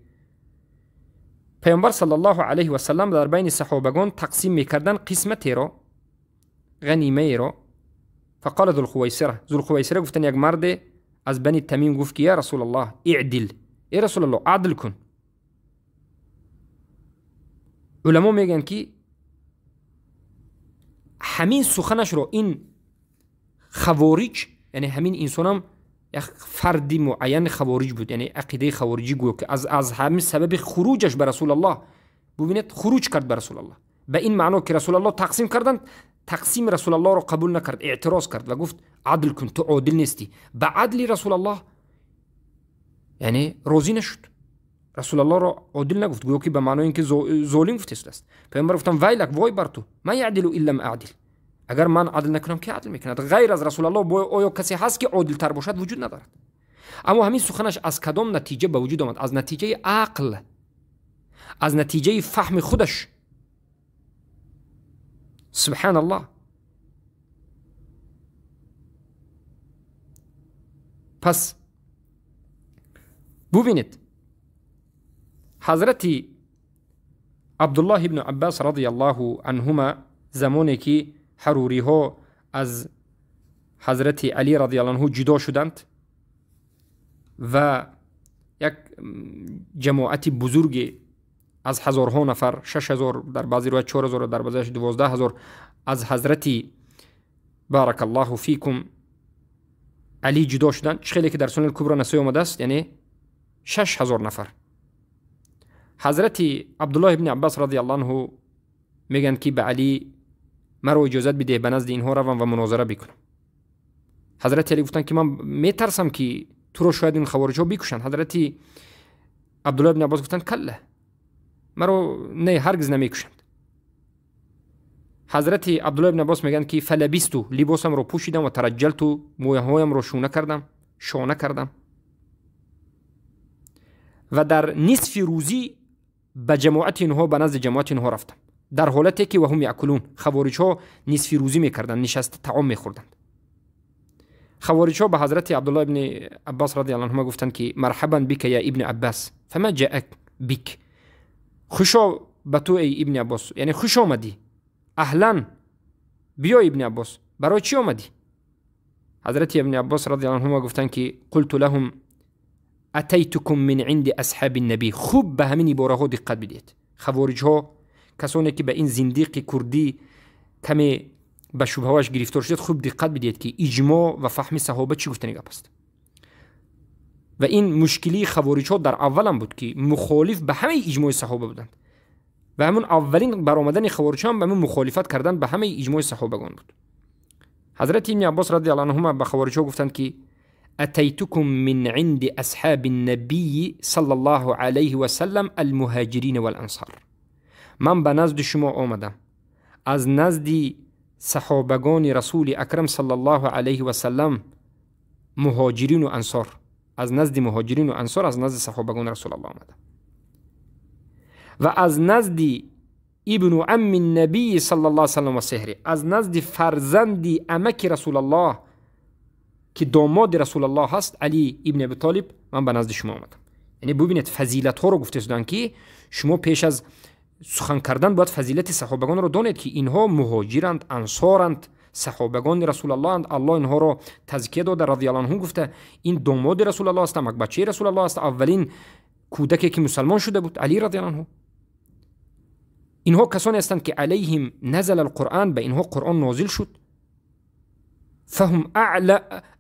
Паёмбар саллаллоҳу алайҳи васаллам дар байни саҳобагон тақсим мекарданд қисматеро, ғанимаеро. Фақола Зулхувайсира, Зулхувайсира гуфтанд, як марде аз бани Тамим гуфт, ки я Расулаллоҳ, иъдил, эй Расулаллоҳ, адл кун. Уламо мегӯянд, ки ҳамин суханашро ин хавориҷ, яъне ҳамин инсонам як фарди муайяни хавориҷ буд, яъне ақидаи хавориҷӣ гӯё ки аз ҳамин сабаби хуруҷаш ба Расулаллоҳ, бубинед, хуруҷ кард ба Расулаллоҳ, ба ин маъно ки Расулаллоҳ тақсим карданд, тақсими Расулаллоҳро қабул накард, эътироз кард ва гуфт адл кун, ту одил нестӣ. Ба адли Расулаллоҳ яъне розӣ нашуд, Расулаллоҳро одил нагуфт, гӯё ки ба маънои ин ки золим гуфтааст. Паёмбар гуфтанд вайлак, вой бар ту, ман яъдилу ин лам аъдил, агар ман адл накунам ки адл мекунад? Ғайр аз Расулаллоҳ оё касе ҳаст ки одилтар бошад? Вуҷуд надорад. Аммо ҳамин суханаш аз кадом натиҷа ба вуҷуд омад? Аз натиҷаи ақл, аз натиҷаи фаҳми худаш. Субҳаналлоҳ. Пас бубинед, ҳазрати Абдуллоҳ ибну Аббас радиаллоҳу анҳума замоне ки ҳаруриҳо аз ҳазрати Али радиаллоҳу анҳу ҷудо шуданд ва як ҷамоати бузурге аз ҳазорҳо нафар, 6000, дар баъзе ривоят 4000, дар баъзеаш 12000, аз ҳазрати баракаллоҳу фикум Али ҷудо шуданд. Чӣ хеле ки дар Сунани Кубро Насоӣ омадааст, яъне 6000 нафар. Ҳазрати Абдуллоҳ ибни Аббас радиаллоҳу анҳу мегӯянд, ки ба Али маро иҷозат бидеҳ ба назди инҳо равам ва мунозара бикунам. Ҳазрати Али гуфтанд, ки ман метарсам, ки туро шояд ин хавориҷҳо бикушанд. Ҳазрати Абдуллоҳ ибни Аббас гуфтанд калла, маро не, ҳаргиз намекушанд. Ҳазрати Абдуллоҳ ибн Аббос мегӯянд ки фалабисту, либосамро пӯшидам, ва тараҷҷалту, мӯяҳоямро шона кардам ва дар нисфи рӯзӣ ба ҷамоати инҳо, ба назди ҷамоати инҳо рафтам, дар ҳолате ки ваҳум яъкулун, хавориҷҳо нисфи рӯзӣ мекарданд, нишаста таом мехӯрданд. Хавориҷҳо ба ҳазрати Абдуллоҳ ибни Аббос радиаллоҳу анҳума гуфтанд ки марҳабан бика я ибни Аббас, фама ҷаак бик, хушо ба ту эй ибни Аббос, яъне хуш омадӣ, аҳлан, биё ибни Аббос, барои чӣ омадӣ? Ҳазрати ибни Аббос радиаллоҳу анҳума гуфтанд ки қулту лаҳум атайтукум мин инди асҳаби набӣ. Хуб ба ҳамин ибораҳо диққат бидиҳед. Хавориҷҳо, касоне ки ба ин зиндиқи курдӣ каме ба шубҳааш гирифтор шудед, хуб диққат бидиҳед ки иҷмо ва фаҳми саҳоба чӣ гуфтани гап аст. Ва ин мушкилии хавориҷҳо дар аввалам буд ки мухолиф ба ҳамаи иҷмои саҳоба буданд ва ҳамун аввалин баромадани хавориҷҳо ҳам ба ҳамун мухолифат кардан ба ҳамаи иҷмои саҳобагон буд. Ҳазрати ибни Аббос радиаллоҳу анҳума ба хавориҷҳо гуфтанд ки أتيتكم من عند أصحاب النبي صلى الله عليه وسلم المهاجرين والأنصار. من به نزد شما آمدم از نزد صحابگان رسول اکرم صلی الله علیه و سلم، مهاجرین و انصار، از نزد مهاجرین و انصار، از نزد صحابگان رسول الله آمدم و از نزد ابن عم النبی صلی الله علیه و سلم و سهره، از نزد فرزند امک رسول الله که داماد رسول الله هست، علی ابن ابی طالب، من به نزد شما آمدم. یعنی ببینید فضیلت ها رو گفته شدن که شما پیش از سخن کردن باید فضیلت صحابگان رو دانید که اینها مهاجرند، انصارند، صحابگان رسول الله اند، الله اینها رو تزکیه داده، رضی الله عنهم گفته این داماد رسول الله است، بچه رسول الله است، اولین کودکی که مسلمان شده بود علی رضی الله عنه. اینها کسانی هستند که علیهم نزل القرآن، به اینها قرآن نازل شد. فهم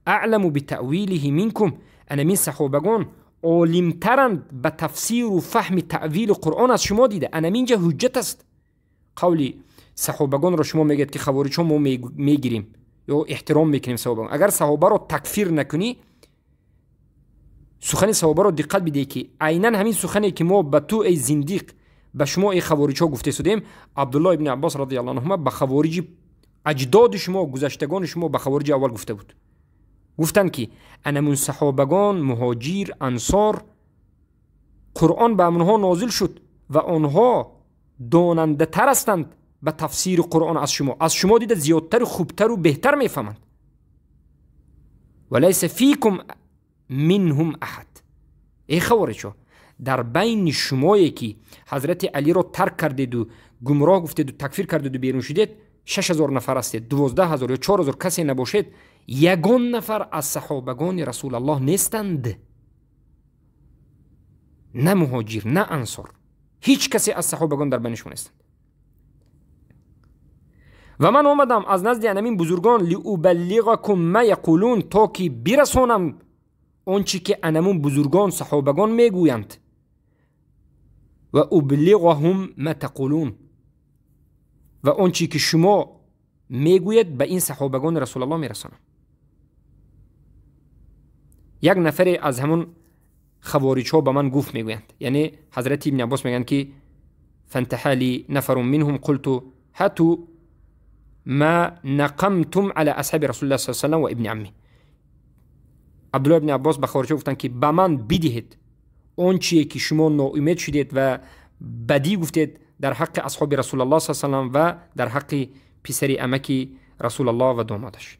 اعلم بتأویله منکم، انا من صحابگان عالمترند به تفسیر و فهم تأویل قرآن از شما دیده. انا اینجا حجت است. قولی صحابگان را شما میگید که خوارج ما میگیریم یا احترام میکنیم صحابگان، اگر صحابه را تکفیر نکنی، سخن صحابه را دقت بده که عینا همین سخنی که ما به تو ای زندیق، به شما ای خوارج ها گفته شدیم، عبدالله ابن عباس رضی الله عنهما به خوارج اجداد شما، گذشتگان شما، به خوارج اول گفته بود. گفتند که انمون صحابگان، مهاجر، انصار، قرآن به آنها نازل شد و آنها داننده تر هستند به تفسیر قرآن از شما، از شما دیده زیادتر، خوبتر و بهتر میفهمند. ولیس فیکم منهم احد. ای خوارج ها، در بین شمایی که حضرت علی را ترک کردید و گمراه گفتید و تکفیر کردید و بیرون شدید، 6000 نفر هستید، 12000 یا 4000 کسی نباشید، یگان نفر از صحابگان رسول الله نیستند، نه مهاجر نه انصار، هیچ کسی از صحابگان در بین شما نیستند. و من آمدم از نزد انمین بزرگان لأبلغکم ما یقولون، تا که برسانم آنچه که انمون بزرگان صحابگان میگویند، و ابلغهم ما تقولون، و آنچه که شما میگوید به این صحابگان رسول الله میرسانم. یک نفر از همون خوارج ها به من گفت، میگویند، یعنی حضرت ابن عباس میگن که فانتهى لي نفر منهم قلت هاتوا ما نقمتم على اصحاب رسول الله صلی الله علیه و ابن عمه. عبدالله ابن عباس به خوارج ها گفتند که به من بدهید آنچه که شما ناامید شدید و بدی گفتید در حق اصحاب رسول الله صلی الله علیه و و در حق پسر امک رسول الله و دامادش.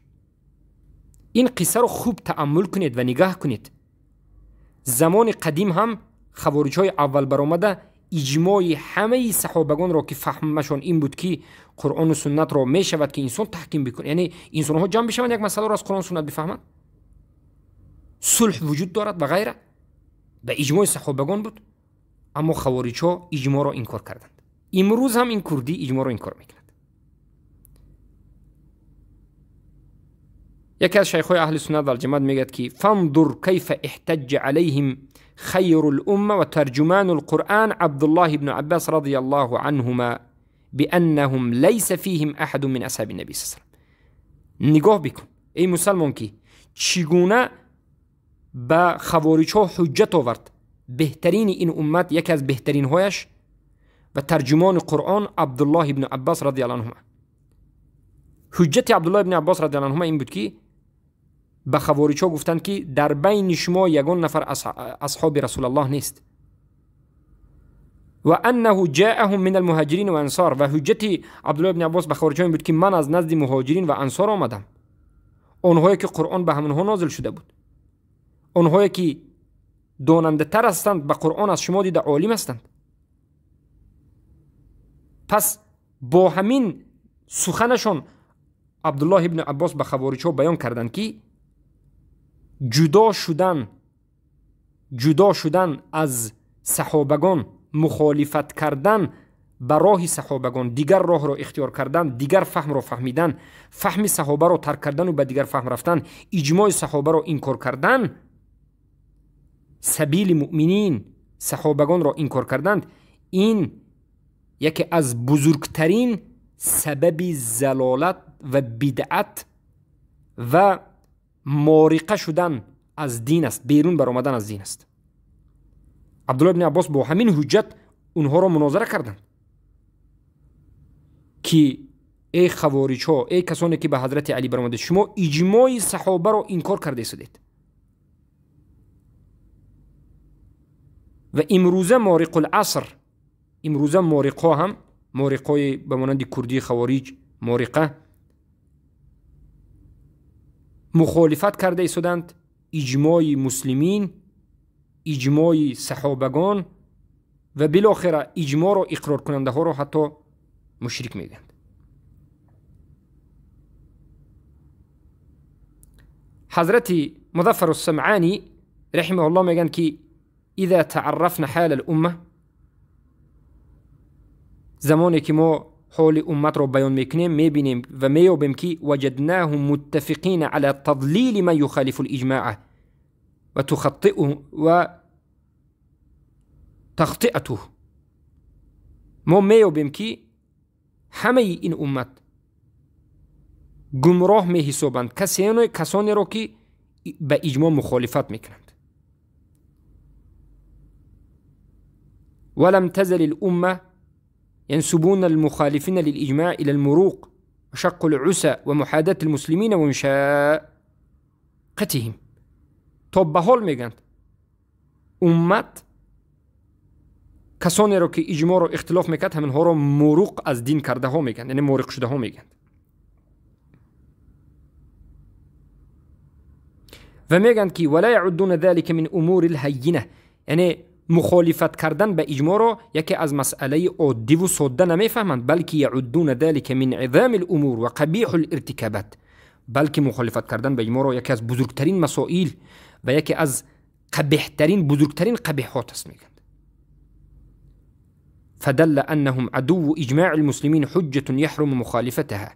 این قصه رو خوب تأمل کنید و نگاه کنید. زمان قدیم هم خوارج های اول برآمده اجماع همه صحابگان را که فهمشان این بود که قرآن و سنت را می شود که انسان تحکیم بکنه، یعنی انسان ها جمع بشوند یک مسئله را از قرآن و سنت بفهمند، صلح وجود دارد و غیره، به اجماع صحابگان بود. اما خوارج ها اجماع را انکار کردند. امروز هم این کردی اجماع را انکار میکند. یکی از شیخ های اهل سنت و الجماعت میگه که فانظر کیف احتج علیهم خیر الامه و ترجمان القرآن عبدالله بن عباس رضی الله عنهما بانهم ليس فيهم احد من اصحاب النبی صلی الله علیه و سلم. نگاه بکن ای مسلمان که چگونه به خوارج ها حجت آورد بهترین این امت، یکی از بهترین هایش و ترجمان قرآن عبدالله بن عباس رضی الله عنهما. Ҳуҷҷати Абдуллоҳ ибни Аббос радиаллоҳу анҳума ин буд, ки ба хавориҷҳо гуфтанд, ки дар байни шумо ягон нафар асҳоби Расулаллоҳ нест. Ва аннаҳу ҷааҳум мин алмуҳоҷирин ва ансор. Ва ҳуҷҷати Абдуллоҳ ибни Аббос ба хавориҷҳо ин буд, ки ман аз назди муҳоҷирин ва ансор омадам, онҳое ки Қуръон ба ҳамонҳо нозил шуда буд, онҳое ки донандатар ҳастанд ба Қуръон аз шумо дида олим ҳастанд. Пас бо ҳамин суханашон Абдуллоҳ ибни Аббос ба хавориҷҳо баён карданд, ки ҷудо шудан аз саҳобагон, мухолифат кардан ба роҳи саҳобагон, дигар роҳро ихтиёр кардан, дигар фаҳмро фаҳмидан, фаҳми саҳобаро тарк кардану ба дигар фаҳм рафтан, иҷмои саҳобаро инкор кардан, сабили муъминин саҳобагонро инкор карданд, ин яке аз бузургтарин сабаби залолат ва бидъат ва мориқа шудан аз дин аст, берун баромадан аз дин аст. Абдуллоҳ ибни Аббос бо ҳамин ҳуҷҷат онҳоро мунозара карданд, ки эй хавориҷҳо, эй касоне ки ба ҳазрати Алӣ баромадед, шумо иҷмои саҳобаро инкор карда истодед. Ва имрӯза мориқуласр, имрӯза мориқҳо ҳам, мориқҳои ба монанди курдии хавориҷ, мориқа мухолифат карда истоданд иҷмои муслимин, иҷмои саҳобагон ва билохира иҷморо иқроркунандаҳоро ҳатто мушрик мегӯянд. Ҳазрати Музаффар Самъанӣ раҳимаҳуллоҳ мегӯянд, ки إذا تعرفنا حال الأمة، زمانی که ما حال امت را بیان میکنیم میبینیم و مییابیم که وجدناهم متفقین على تضلیل من يخالف الإجماع و تخطئه و تخطئته. ما مییابیم که همه این امت گمراه میحسابند کسانی را که به اجماع مخالفت میکنند. ولم تزل الأمة ينسبون المخالفين للإجماع إلى المروق وشق العسى ومحاداة المسلمين ومشاقتهم. تا به حال میگند امت کسانی را که اجماع را اختلاف میکرد همینها را مروق از دین کرده ها میگند، یعنی مورق شده ها میگند. و میگند که ولا يعدون ذلك من امور الهینه، یعنی مخالفت کردن به اجماع را یکی از مسئله عادی و ساده نمیفهمند، بلکه یعدون ذلك من عظام الامور و قبیح الارتکابات، بلکه مخالفت کردن به اجماع را یکی از بزرگترین مسائل و یکی از قبیحترین بزرگترین قبیحات است میگند. فدل انهم عدو اجماع المسلمین حجة يحرم مخالفتها.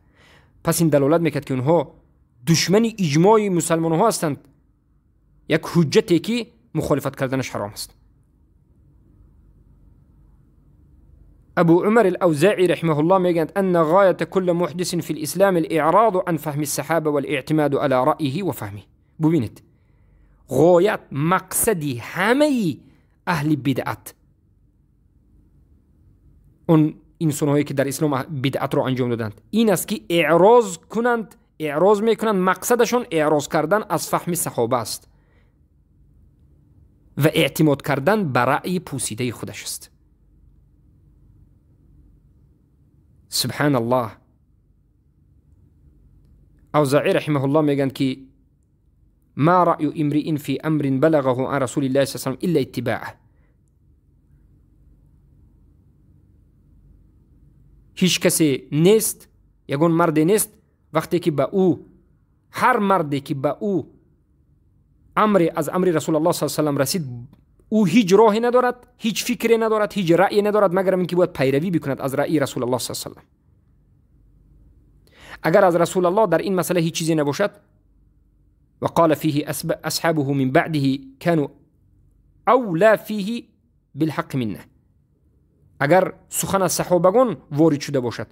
پس این دلالت میکرد که اونها دشمن اجماع مسلمان ها هستند، یک حجتی که مخالفت کردنش حرام است. أبو عمر الأوزاعي رحمه الله میگند أن غاية كل محدث في الإسلام الإعراض عن فهم الصحابة والاعتماد على رأيه وفهمه. ببینید غایت مقصدی همه اهل بدعت، اون انسانهایی که در اسلام بدعت رو انجام دادند، این است که اعراض کنند، اعراض میکنند، مقصدشون اعراض کردن از فهم صحابه است و اعتماد کردن بر رأی پوسیده خودش است. سبحان الله. اوزاعی رحمه الله میگن که ما رأی امرئ في امر بلغه عن رسول الله صلی الله علیه و سلم الا اتباعه. هیچ کسی نیست، یگون مردی نیست وقتی که به او، هر مردی که به او امر از امر رسول الله صلی الله علیه و سلم رسید، او هیچ راهی ندارد، هیچ فکری ندارد، هیچ رأیی ندارد مگر اینکه باید پیروی بکند از رأی رسول الله صلی الله علیه و سلم. اگر از رسول الله در این مسئله هیچ چیزی نباشد، وقال فيه اصحابه من بعده كانوا اولا فيه بالحق منه، اگر سخن از صحابگان وارد شده باشد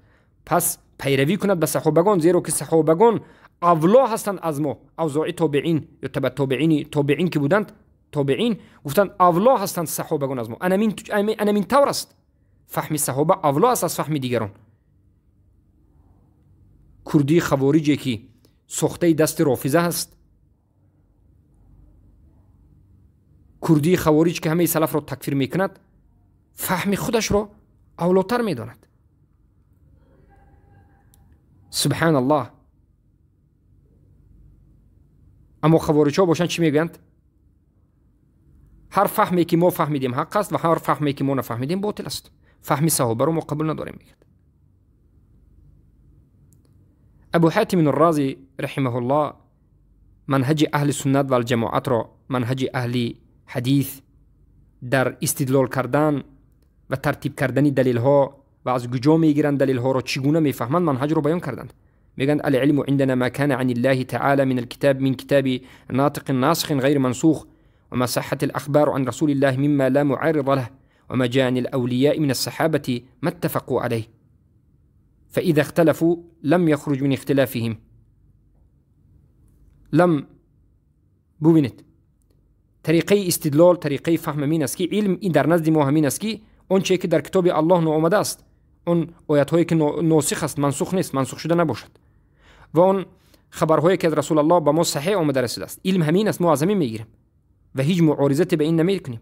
پس پیروی کند به صحابگان، زیرا که صحابگان اولا هستند از ما. اوزاعی تابعین یا تبع تابعین، تابعین که بودند، تابعین گفتند اولا هستند صحابگان از ما. انمین طور است، فهم صحابه اولا است از فهم دیگران. курдии хавориҷе ки сохтаи дасти рофиза ҳаст, курдии хавориҷ ки ҳамаи салафро такфир мекунад, фаҳми худашро авлотар медонад. Субҳаналлоҳ. Аммо хавориҷҳо бошанд чӣ мегӯянд? Ҳар фаҳме ки мо фаҳмидем ҳақ аст ва ҳар фаҳме ки мо нафаҳмидем ботил аст. Фаҳми саҳобаро мо қабул надорем, мегӯяд. Абу Ҳатим Разӣ раҳимаҳуллоҳ манҳаҷи аҳли суннат ва алҷамоатро, манҳаҷи аҳли ҳадис дар истидлол кардан ва тартиб кардани далилҳо ва аз куҷо мегиранд далилҳоро, чӣ гуна мефаҳманд, манҳаҷро баён карданд. мегӯянд: العلم عندنا ما كان عن الله تعالى من الكتاب من كتاب ناطق ناسخ غير منسوخ وما صحت الأخبار عن رسول الله مما لا معارض له وما جاء عن الأولياء من الصحابة ما اتفقوا عليه فإذا اختلفوا لم يخرج من اختلافهم. لم ببینید طریقه استدلال، طریقه فهم همین است که علم این در نزد ما همین است که آن چه که در کتاب الله ناآمده است، آن آیت هایی که ناسخ است، منسوخ نیست، منسوخ شده نباشد، و آن خبرهایی که از رسول الله به ما صحیح آمده رسیده است، علم همین است، ما از همین میگیریم و هیچ معارضتی به این نمیکنیم.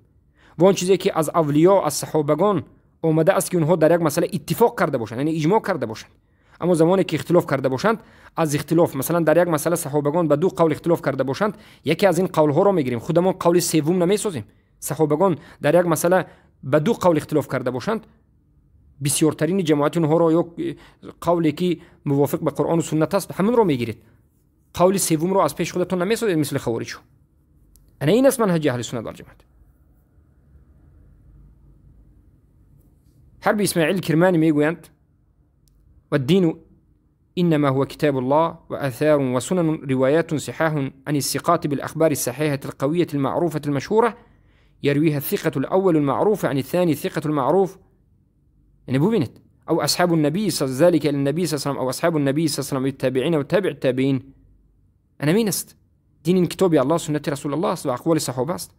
و آن چیزی که از اولیا، از صحابگان آمده است که اونها در یک مسئله اتفاق کرده باشند، یعنی اجماع کرده باشند، اما زمانی که اختلاف کرده باشند، از اختلاف مثلا در یک مسئله صحابگان به دو قول اختلاف کرده باشند، یکی از این قول ها را میگیریم، خودمان قول سوم نمیسازیم. صحابگان در یک مسئله به دو قول اختلاف کرده باشند، بسیارترین جماعت اونها را یا قولی که موافق به قرآن و سنت است همون را میگیرید، قول سوم را از پیش خودتون نمیسازید مثل خوارج. انا این است منهج اهل سنت والجماعت. حرب اسماعیل کرمانی میگویند: والدين إنما هو كتاب الله وآثار وسنن روايات صحاح عن الثقات بالأخبار الصحيحة القوية المعروفة المشهورة يرويها الثقة الأول المعروف عن الثاني الثقة المعروف. يعني ببینید أو أصحاب النبي صلى ذلك إلى النبي صلى الله عليه وسلم أو أصحاب النبي صلى الله عليه وسلم التابعين وتابع التابعين. أنا مين است؟ دین کتاب الله، سنت رسول الله است و اقوال صحابه است.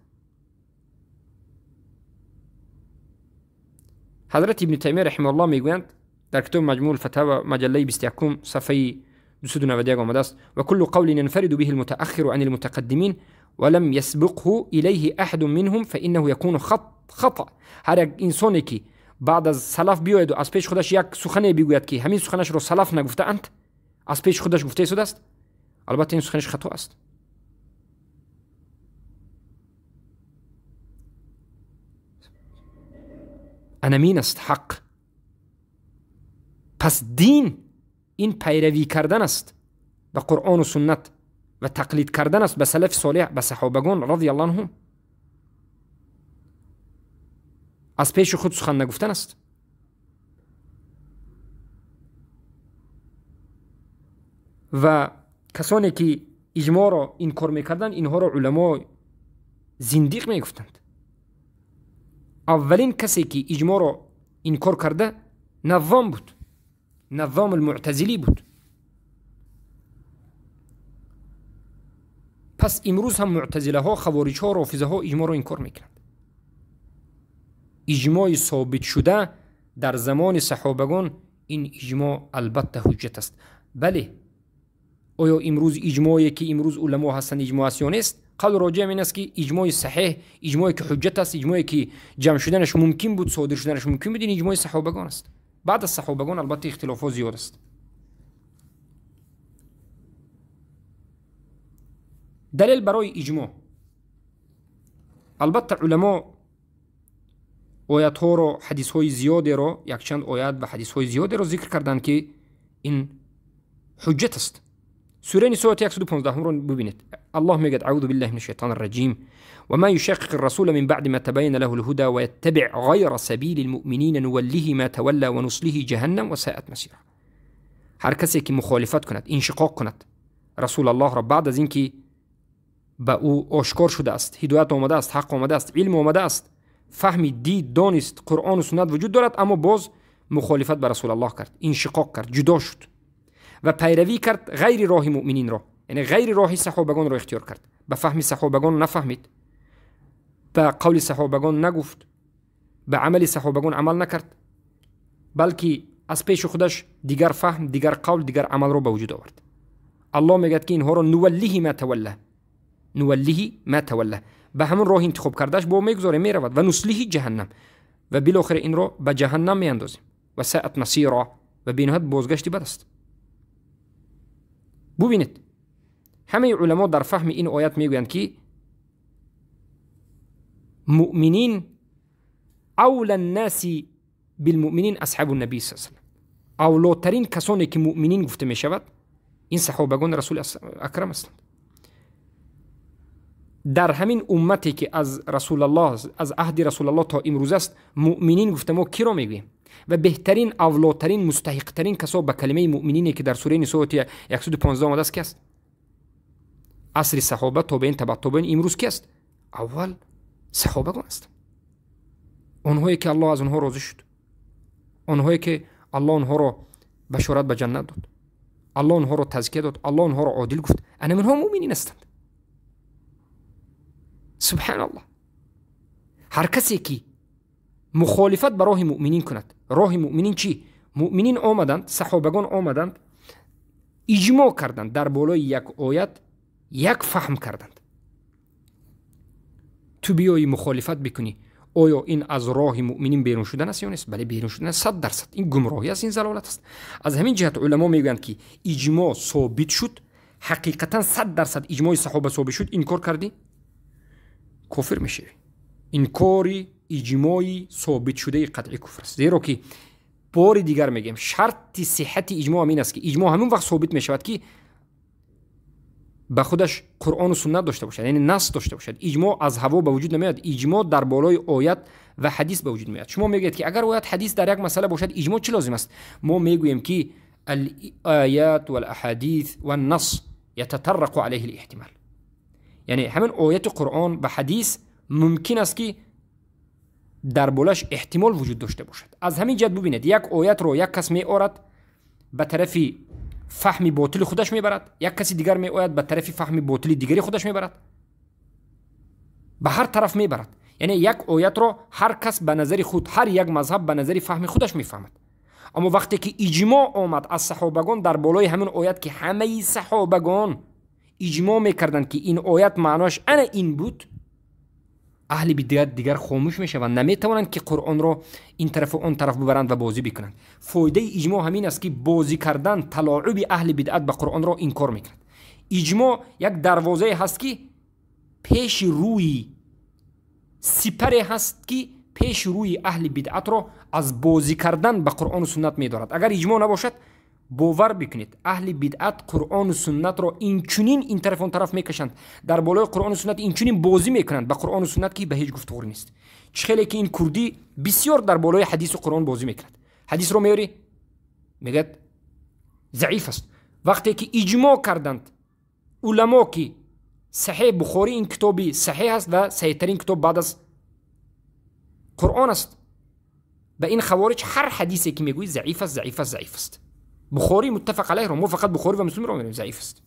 حضرت ابن تیمیه رحمه الله میگویند در کتاب مجموع الفتاوى مجله 21 صفحه 291 آمده است: و كل قول ينفرد به المتأخر عن المتقدمين ولم يسبقه إليه أحد منهم فإنه يكون خطأ. هر یک انسانی که بعد از سلف بیاید و از پیش خودش یک سخنی بگوید که همین سخنش رو سلف نگفته اند، از پیش خودش گفته شده است، البته این سخنش خطا است. انمین است حق. پس دین این پیروی کردن است به قرآن و سنت و تقلید کردن است به سلف صالح، به صحابگان رضی الله عنهم. از پیش خود سخن نگفتن است. و کسانی که اجماع را انکار میکردند، اینها را علما زندیق میگفتند. اولین کسی که اجماع را انکار کرده نظام بود، نظام المعتزلی بود. پس امروز هم معتزله ها، خوارج ها، رافضه ها اجماع را انکار میکنند. اجماع ثابت شده در زمان صحابگان، این اجماع البته حجت است. بله، آیا امروز اجماعی که امروز علما هستند اجماع است یا نیست؟ قول راجع این است که اجماع صحیح، اجماعی که حجت است، اجماعی که جمع شدنش ممکن بود، صادر شدنش ممکن بود، این اجماع صحابگان است. بعد از صحابگان البته اختلافات زیاد است. دلیل برای اجماع، البته علما آیت ها را، حدیث های زیادی را، یک چند آیت و حدیث های زیادی را ذکر کردند که این حجت است. سوره نساء آیت 115 را ببینید. الله میگه: اعوذ بالله من الشیطان الرجیم وما يشاقق الرسول من بعد ما تبين له الهدى ويتبع غير سبيل المؤمنين نوله ما تولى ونصله جهنم وساءت مصيرا. هر کسی که مخالفت کند، انشقاق کند رسول الله را بعد از اینکه به او آشکار شده است، هدایت آمده است، حق آمده است، علم آمده است، فهمی دید، دانست، قرآن و سنت وجود دارد، اما باز مخالفت به رسول الله کرد، انشقاق کرد، جدا شد و پیروی کرد غیر راه مؤمنین را، یعنی غیر راه صحابگان را اختیار کرد، به فهم صحابگان نفهمید، به قول صحابگان نگفت، به عمل صحابگان عمل نکرد، بلکه аз пеши худаш дигар фаҳм, дигар қавл, дигар амалро ба вуҷуд овард. Аллоҳ мегӯяд, ки инҳоро нуваллиҳи ма тавалла, нуваллиҳи ма тавалла, ба ҳамон роҳ интихоб кардаш бо мегузорем, меравад, ва нуслиҳи ҷаҳаннам, ва билохира инро ба ҷаҳаннам меандозем, ва саат масира, ва бениҳоят бозгашти бад аст. Бубинед, ҳамаи уламо дар фаҳми ин оят мегӯянд, ки муъминин авла ннаси билмуъминин асҳабу наби с салам, авлотарин касоне ки муъминин гуфта мешавад, ин саҳобагони расули акрам ҳастанд. Дар ҳамин уммате ки аз расулаллоҳ, аз аҳди расулаллоҳ то имрӯз аст, муъминин гуфта мо киро мегӯем? Ва беҳтарин, авлотарин, мустаҳиқтарин касо ба калимаи муъминине ки дар сураи Нисо ояти 115 омадааст ки аст? Асри саҳоба, тобеин, табаъ тобеин, имрӯз ки аст? Аввал саҳобагон ҳастанд, онҳое ки Аллоҳ аз онҳо розӣ шуд, онҳое ки Аллоҳ онҳоро башорат ба ҷаннат дод, Аллоҳ онҳоро тазкия дод, Аллоҳ онҳоро одил гуфт. Ана инҳо муъминин ҳастанд. Субҳаналлоҳ. Ҳар касе ки мухолифат ба роҳи муъминин кунад, роҳи муъминин чӣ? Муъминин омаданд, саҳобагон омаданд, иҷмоъ карданд дар болои як оят, як фаҳм карданд. Ту биёӣ мухолифат бикунӣ, оё ин аз роҳи муъминин берун шудан аст ё нест? Бале, берун шудан аст, 100%. Ин гумроҳӣ аст, ин залолат аст. Аз ҳамин ҷиҳат уламо мегӯянд, ки иҷмоъ собит шуд, ҳақиқатан 100% иҷмои саҳоба собит шуд, инкор кардӣ, кофир мешавӣ. Инкори иҷмои собитшудаи қатъӣ куфр аст. Зеро ки бори дигар мегӯем, шарти сиҳати иҷмоъ ҳамин аст, ки иҷмоъ ҳамон вақт собит мешавад, ки ба худаш қуръону суннат дошта бошад, яъне нас дошта бошад. Иҷмоъ аз ҳаво ба вуҷуд намеояд, иҷмоъ дар болои оят ва ҳадис ба вуҷуд меояд. Шумо мегӯед, ки агар оят ҳадис дар як масъала бошад, иҷмоъ чӣ лозим аст? Мо мегӯем, ки алоят валаҳадис ваннас ятатаррақу алайҳи лиҳтимал, яъне ҳамин ояти қуръон ва ҳадис мумкин аст, ки дар болаш эҳтимол вуҷуд дошта бошад. Аз ҳамин ҷиҳат бубинед, як оятро як кас меорад, ба тарафи фаҳми ботили худаш мебарад, як каси дигар меояд, ба тарафи фаҳми ботили дигари худаш мебарад, ба ҳар тараф мебарад. Яъне як оятро ҳар кас ба назари худ, ҳар як мазҳаб ба назари фаҳми худаш мефаҳмад. Аммо вақте ки иҷмоъ омад аз саҳобагон дар болои ҳамин оят, ки ҳамаи саҳобагон иҷмоъ мекарданд, ки ин оят маъноаш ана ин буд, аҳли бидъат дигар хомӯш мешаванд, наметавонанд, ки қуръонро ин тарафу он тараф бибаранд ва бозӣ бикунанд. Фоидаи иҷмоъ ҳамин аст, ки бозӣ кардан, талоуби аҳли бидъат ба қуръонро инкор мекунад. Иҷмоъ як дарвозае ҳаст, ки пеши рӯи сипаре ҳаст, ки пеши рӯи аҳли бидъатро аз бозӣ кардан ба қуръону суннат медорад. Агар иҷмоъ набошад, бовар бикунед, аҳли бидъат қуръону суннатро инчунин ин тараф он тараф мекашанд, дар болои қуръону суннат инчунин бозӣ мекунанд ба қуръону суннат, ки ба ҳеҷ гуфтуғӯр нест. Чӣ хеле ки ин курдӣ бисёр дар болои ҳадису қуръон бозӣ мекунад. Ҳадисро меёрӣ, мегӯяд заиф аст. Вақте ки иҷмоъ карданд уламо, ки саҳеҳ Бухорӣ ин китоби саҳеҳ аст ва саҳеҳтарин китоб баъд аз қуръон аст, ба ин хавориҷ ҳар ҳадисе ки мегӯӣ заиф аст, заиф аст, заиф аст. Бухорӣ муттафақ алайҳро, мо фақат Бухорӣ ва Муслимро мегӯем заиф аст.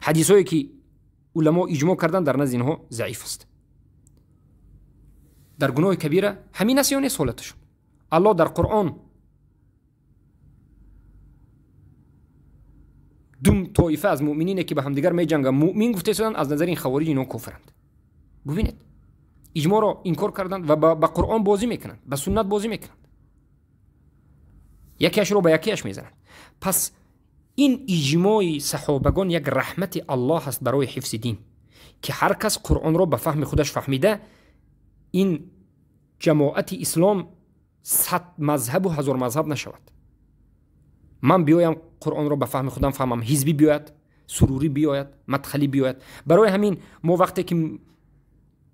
Ҳадисҳое ки уламо иҷмоъ карданд дар назди инҳо заиф аст. Дар гуноҳи кабира ҳамин аст ё нест ҳолаташон? Аллоҳ дар қуръон ду тоифа аз муъминине ки ба ҳамдигар меҷанганд муъмин гуфта истоданд, аз назари ин хавориҷ инҳо кофиранд. Бубинед, иҷмоъро инкор карданд ва ба қуръон бозӣ мекунанд, ба суннат бозӣ мекунанд, якеашро ба якеаш мезананд. Пас ин иҷмои саҳобагон як раҳмати Аллоҳ аст барои ҳифзи дин, ки ҳар кас қуръонро ба фаҳми худаш фаҳмида, ин ҷамоати ислом 100 мазҳабу 1000 мазҳаб нашавад. Ман биёям қуръонро ба фаҳми худам фаҳмам, ҳизбӣ биёяд, сурурӣ биёяд, мадхалӣ биёяд. Барои ҳамин мо вақте ки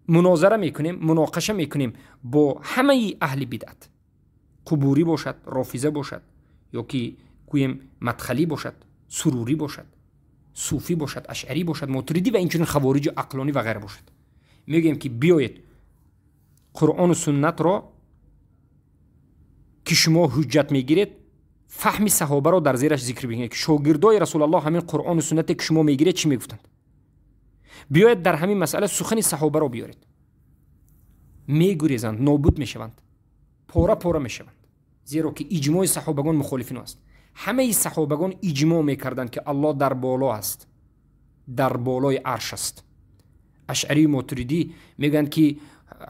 мунозара мекунем, муноқаша мекунем бо ҳамаи аҳли бидъат, қубурӣ бошад, рофиза бошад, ё ки гӯем мадхалӣ бошад, сурурӣ бошад, суфӣ бошад, ашъарӣ бошад, мотуридӣ ва инчунин хавориҷу ақлонӣ ва ғайра бошад, мегӯем, ки биёед қуръону суннатро ки шумо ҳуҷҷат мегиред, фаҳми саҳобаро дар зераш зикр бикунед, ки шогирдои расулаллоҳ ҳамин қуръону суннате ки шумо мегиред чӣ мегуфтанд. Биёед дар ҳамин масъала сухани саҳобаро биёред. Мегурезанд, нобуд мешаванд, пора пора мешаванд. Зеро ки иҷмои саҳобагон мухолифин аст. Ҳамаи саҳобагон иҷмо мекарданд, ки Аллоҳ дар боло аст, дар болои арш аст. Ашъарию Мотуридӣ мегӯянд, ки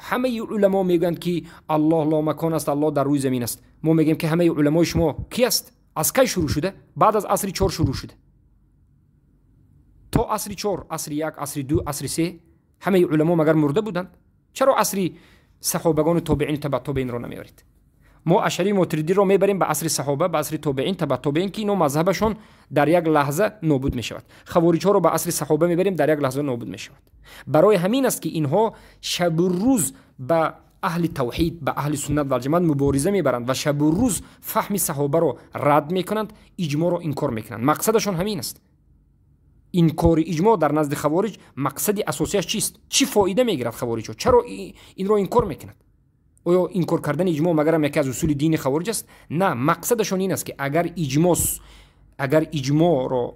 ҳамаи уламо мегӯянд, ки Аллоҳ ломакон аст, Аллоҳ дар рӯи замин аст. Мо мегӯем, ки ҳамаи уламои шумо ки аст? Аз кай шурӯъ шуда? Баъд аз асри чор шурӯъ шуда. То асри чор, асри як, асри ду, асри се ҳамаи уламо магар мурда буданд? Чаро асри саҳобагону тобеин табаъ тобеинро намеоред? Мо Ашъарию Мотуридиро мебарем ба асри саҳоба, ба асри тобеин, табаъ тобеин, ки ино мазҳабашон дар як лаҳза нобуд мешавад. Хавориҷҳоро ба асри саҳоба мебарем, дар як лаҳза нобуд мешавад. Барои ҳамин аст, ки инҳо шабу рӯз ба аҳли тавҳид, ба аҳли суннат валҷамоат мубориза мебаранд ва шабу рӯз фаҳми саҳобаро рад мекунанд, иҷморо инкор мекунанд. Мақсадашон ҳамин аст. Инкори иҷмо дар назди хавориҷ мақсади асосияш чист? Чӣ фоида мегирад хавориҷҳо? Чаро инро инкор мекунад? Оё инкор кардани иҷмо магарам яке аз усули дини хавориҷ аст? На, мақсадашон ин аст, ки агар иҷморо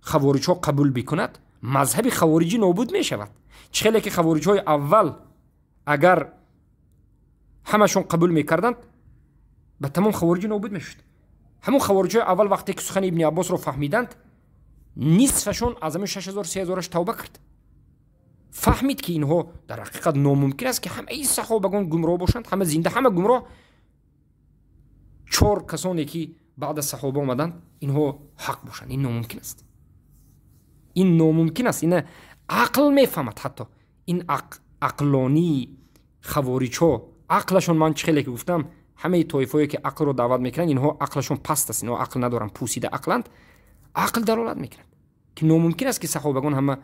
хавориҷҳо қабул бикунад, мазҳаби хавориҷӣ нобуд мешавад. Чӣ хеле ки хавориҷҳои аввал агар ҳамашон қабул мекарданд, ба тамом хавориҷӣ нобуд мешуд. Ҳамон хавориҷҳои аввал вақте ки сухани Ибни Аббосро фаҳмиданд, нисфашон аз ҳамин 6000 3000-аш тавба кард. Фаҳмид, ки инҳо дар ҳақиқат номумкин аст, ки ҳамаи саҳобагон гумроҳ бошанд, ҳама зинда, ҳама гумроҳ. Чор касоне ки баъд аз саҳоба омаданд, инҳо ҳақ бошанд. Ин номумкин аст. Ин номумкин аст. Ина ақл мефаҳмад ҳатто. Ин ақлонии хавориҷҳо, ақлашон, ман чӣ хеле ки гуфтам, ҳамаи тоифое ки ақлро даъват мекунанд, инҳо ақлашон паст аст, инҳо ақл надоранд, пӯсида ақланд. Ақл далолат мекунад, ки номумкин аст, ки саҳобагон ҳама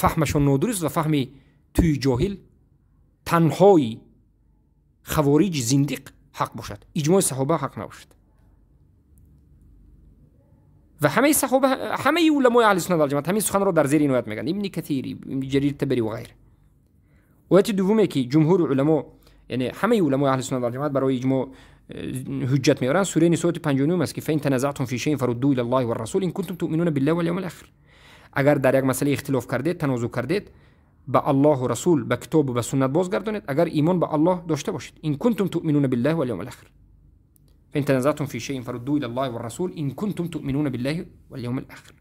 фаҳмашон нодуруст ва фаҳми туи ҷоҳил, танҳои хавориҷи зиндиқ ҳақ бошад, иҷмои саҳоба ҳақ набошад. Ва ҳамаи саҳоба, ҳамаи уламои аҳли суннат валҷамоат ҳамин суханро дар зери ин оят мегӯянд, Ибни Катир, Ибни Ҷарир Табарӣ ва ғайра. Ояти дуввуме ки ҷумҳури уламо, яъне ҳамаи уламои аҳли суннат валҷамоат барои иҷмо ҳуҷҷат меоранд, сураи Нисо ояти 59 аст, ки фаин таназаътум фи шайъин фаруддуҳу илаллоҳи варрасул ин кунтум туъминуна биллаҳи вал явмил охир. Агар дар як масъала ихтилоф кардед, танозӯъ кардед, ба Аллоҳу расул, ба китобу ба суннат бозгардонед, агар имон ба Аллоҳ дошта бошед. Ин кунтум туъминуна биллаҳи вал явмил охир. فإن تنازعتم في شيء فردوه إلى الله والرسول إن كنتم تؤمنون بالله واليوم الآخر.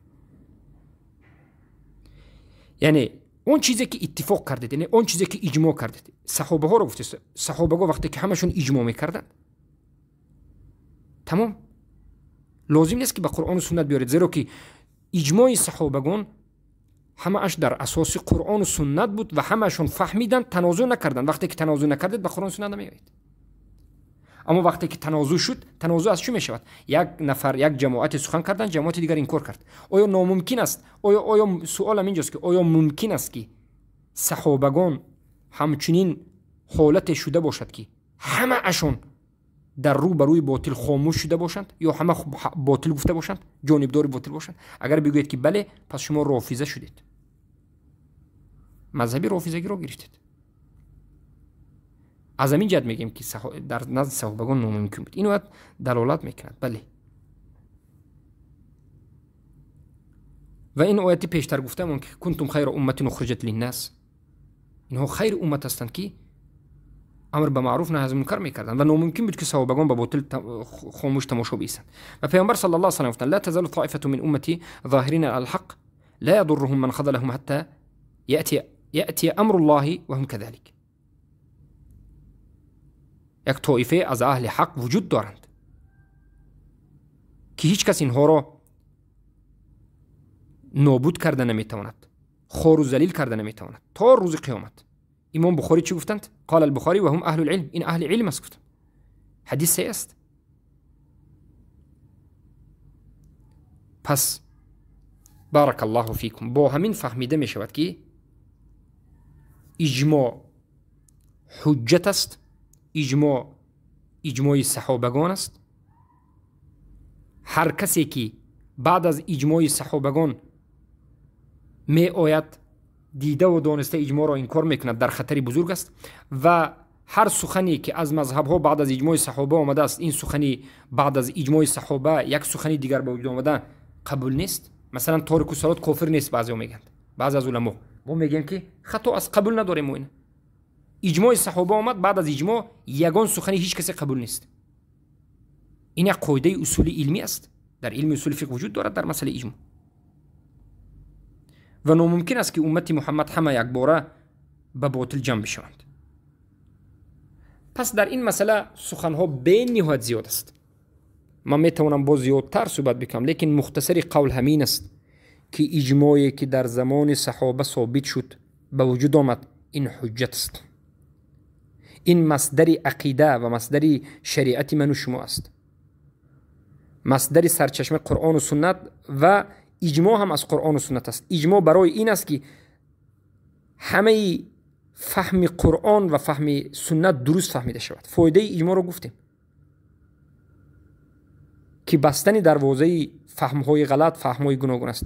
یعنی اون چیزی که اتفاق کردید، یعنی اون چیزی که اجماع کردید، صحابه ها رو گفته، صحابه ها وقتی که همشون اجماع میکردن، تمام لازم نیست که به قرآن و سنت بیارید، زیرا که اجماع صحابگان همه اش در اساس قرآن و سنت بود و همشون فهمیدن، تنازع نکردن. وقتی که تنازع نکردید به قرآن و سنت نمیایید. اما وقتی که تنازع شد، تنازع از چی میشود؟ یک نفر، یک جماعت سخن کردن، جماعت دیگر انکار کرد. آیا ناممکن است؟ آیا سوالم اینجاست که آیا ممکن است که صحابگان همچنین حالت شده باشد که همه اشون در رو بروی باطل خاموش شده باشند یا همه باطل گفته باشند، جانبدار باطل باشند؟ اگر بگویید که بله، پس شما رافضه شدید، مذهبی رافضگی را گرفتید. از همین جهت میگیم که در نزد صحابگان ناممکن بود. این باید دلالت میکند. بله. و این آیتی پیشتر گفتم که کنتم خیر امت اخرجت للناس، اینها خیر امت هستند که امر به معروف نهی از منکر میکردند و ناممکن بود که صحابگان به باطل خاموش تماشا بیستند. و پیامبر صلی الله علیه و سلم گفتند لا تزال طائفه من امتی ظاهرین علی الحق لا يضرهم من خذلهم حتى يأتي امر الله وهم كذلك. یک طایفه از اهل حق وجود دارند که هیچ کس اینها را نابود کرده نمیتواند، خار و ذلیل کرده نمیتواند تا روز قیامت. امام بخاری چی گفتند؟ قال البخاری و هم اهل العلم، این اهل علم است گفتند. حدیث صحیح است. پس بارک الله فیکم، با همین فهمیده می شود که اجماع حجت است، اجماع اجماع صحابگان است. هر کسی که بعد از اجماع صحابگان می آید، دیده و دانسته اجماع را انکار میکند، در خطر بزرگ است. و هر سخنی که از مذهب ها بعد از اجماع صحابه آمده است، این سخنی بعد از اجماع صحابه یک سخنی دیگر به وجود آمده قبول نیست. مثلا تارک الصلاه کافر نیست، بعضی میگن، بعضی از علما. ما میگیم که خطا است، قبول نداریم. این اجماع صحابه آمد، بعد از اجماع یگان سخنی هیچ کسی قبول نیست. Ин як қоидаи усули илмӣ аст, дар илми усули фиқҳ вуҷуд дорад дар масъалаи иҷмоъ. Ва номумкин аст, ки уммати Муҳаммад ҳама якбора ба ботил ҷамъ бишаванд. Пас дар ин масъала суханҳо бениҳоят зиёд аст. Ман метавонам боз зиёдтар суҳбат бикунам, лекин мухтасари қавл ҳамин аст, ки иҷмое, ки дар замони саҳоба собит шуд, ба вуҷуд омад, ин ҳуҷҷат аст, ин масдари ақида ва масдари шариати ману шумо аст, масдари сарчашмаи Қуръону суннат, ва иҷмоъ ҳам аз Қуръону суннат аст. Иҷмоъ барои ин аст, ки ҳамаи фаҳми Қуръон ва фаҳми суннат дуруст фаҳмида шавад. Фоидаи иҷмоъро гуфтем, ки бастани дарвозаи фаҳмҳои ғалат, фаҳмҳои гуногун аст.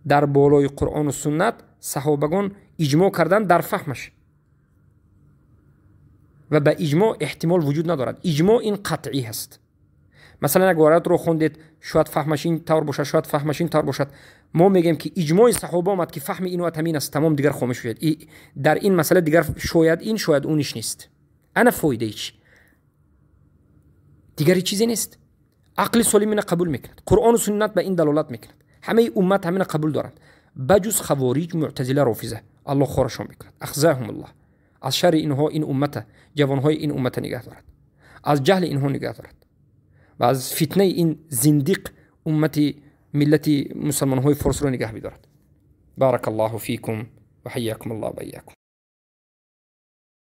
Дар болои Қуръону суннат саҳобагон иҷмоъ карданд дар фаҳмаш, ва ба иҷмоъ эҳтимол вуҷуд надорад. Иҷмоъ ин қатъӣ ҳаст. Масалан, як оятро хондед, шояд фаҳмаш ин тавр бошад, шояд фаҳмаш ин тавр бошад. Мо мегӯем, ки иҷмои саҳоба омад, ки фаҳми ин оят ҳамин аст, тамом, дигар хомӯш шуд. Дар ин масъала дигар шояд ин, шояд униш нест. Ана фоидаи чӣ? Дигари чизе нест. Ақли солим ина қабул мекунад, Қуръону суннат ба ин далолат мекунад, ҳамаи уммат ҳамина қабул доранд, ба ҷуз хавориҷ, муътазила, рофиза. Аллоҳ хорашон мекунад. Ахзаҳумуллоҳ. Аз шарри инҳо ин уммата, ҷавонҳои ин уммата нигаҳ дорад, аз ҷаҳли инҳо нигаҳ дорад ва аз фитнаи ин зиндиқ уммати миллати мусалмонҳои форсро нигаҳ бидорад. Барака Аллоҳу фикум ва ҳайякум Аллоҳ ва иякум.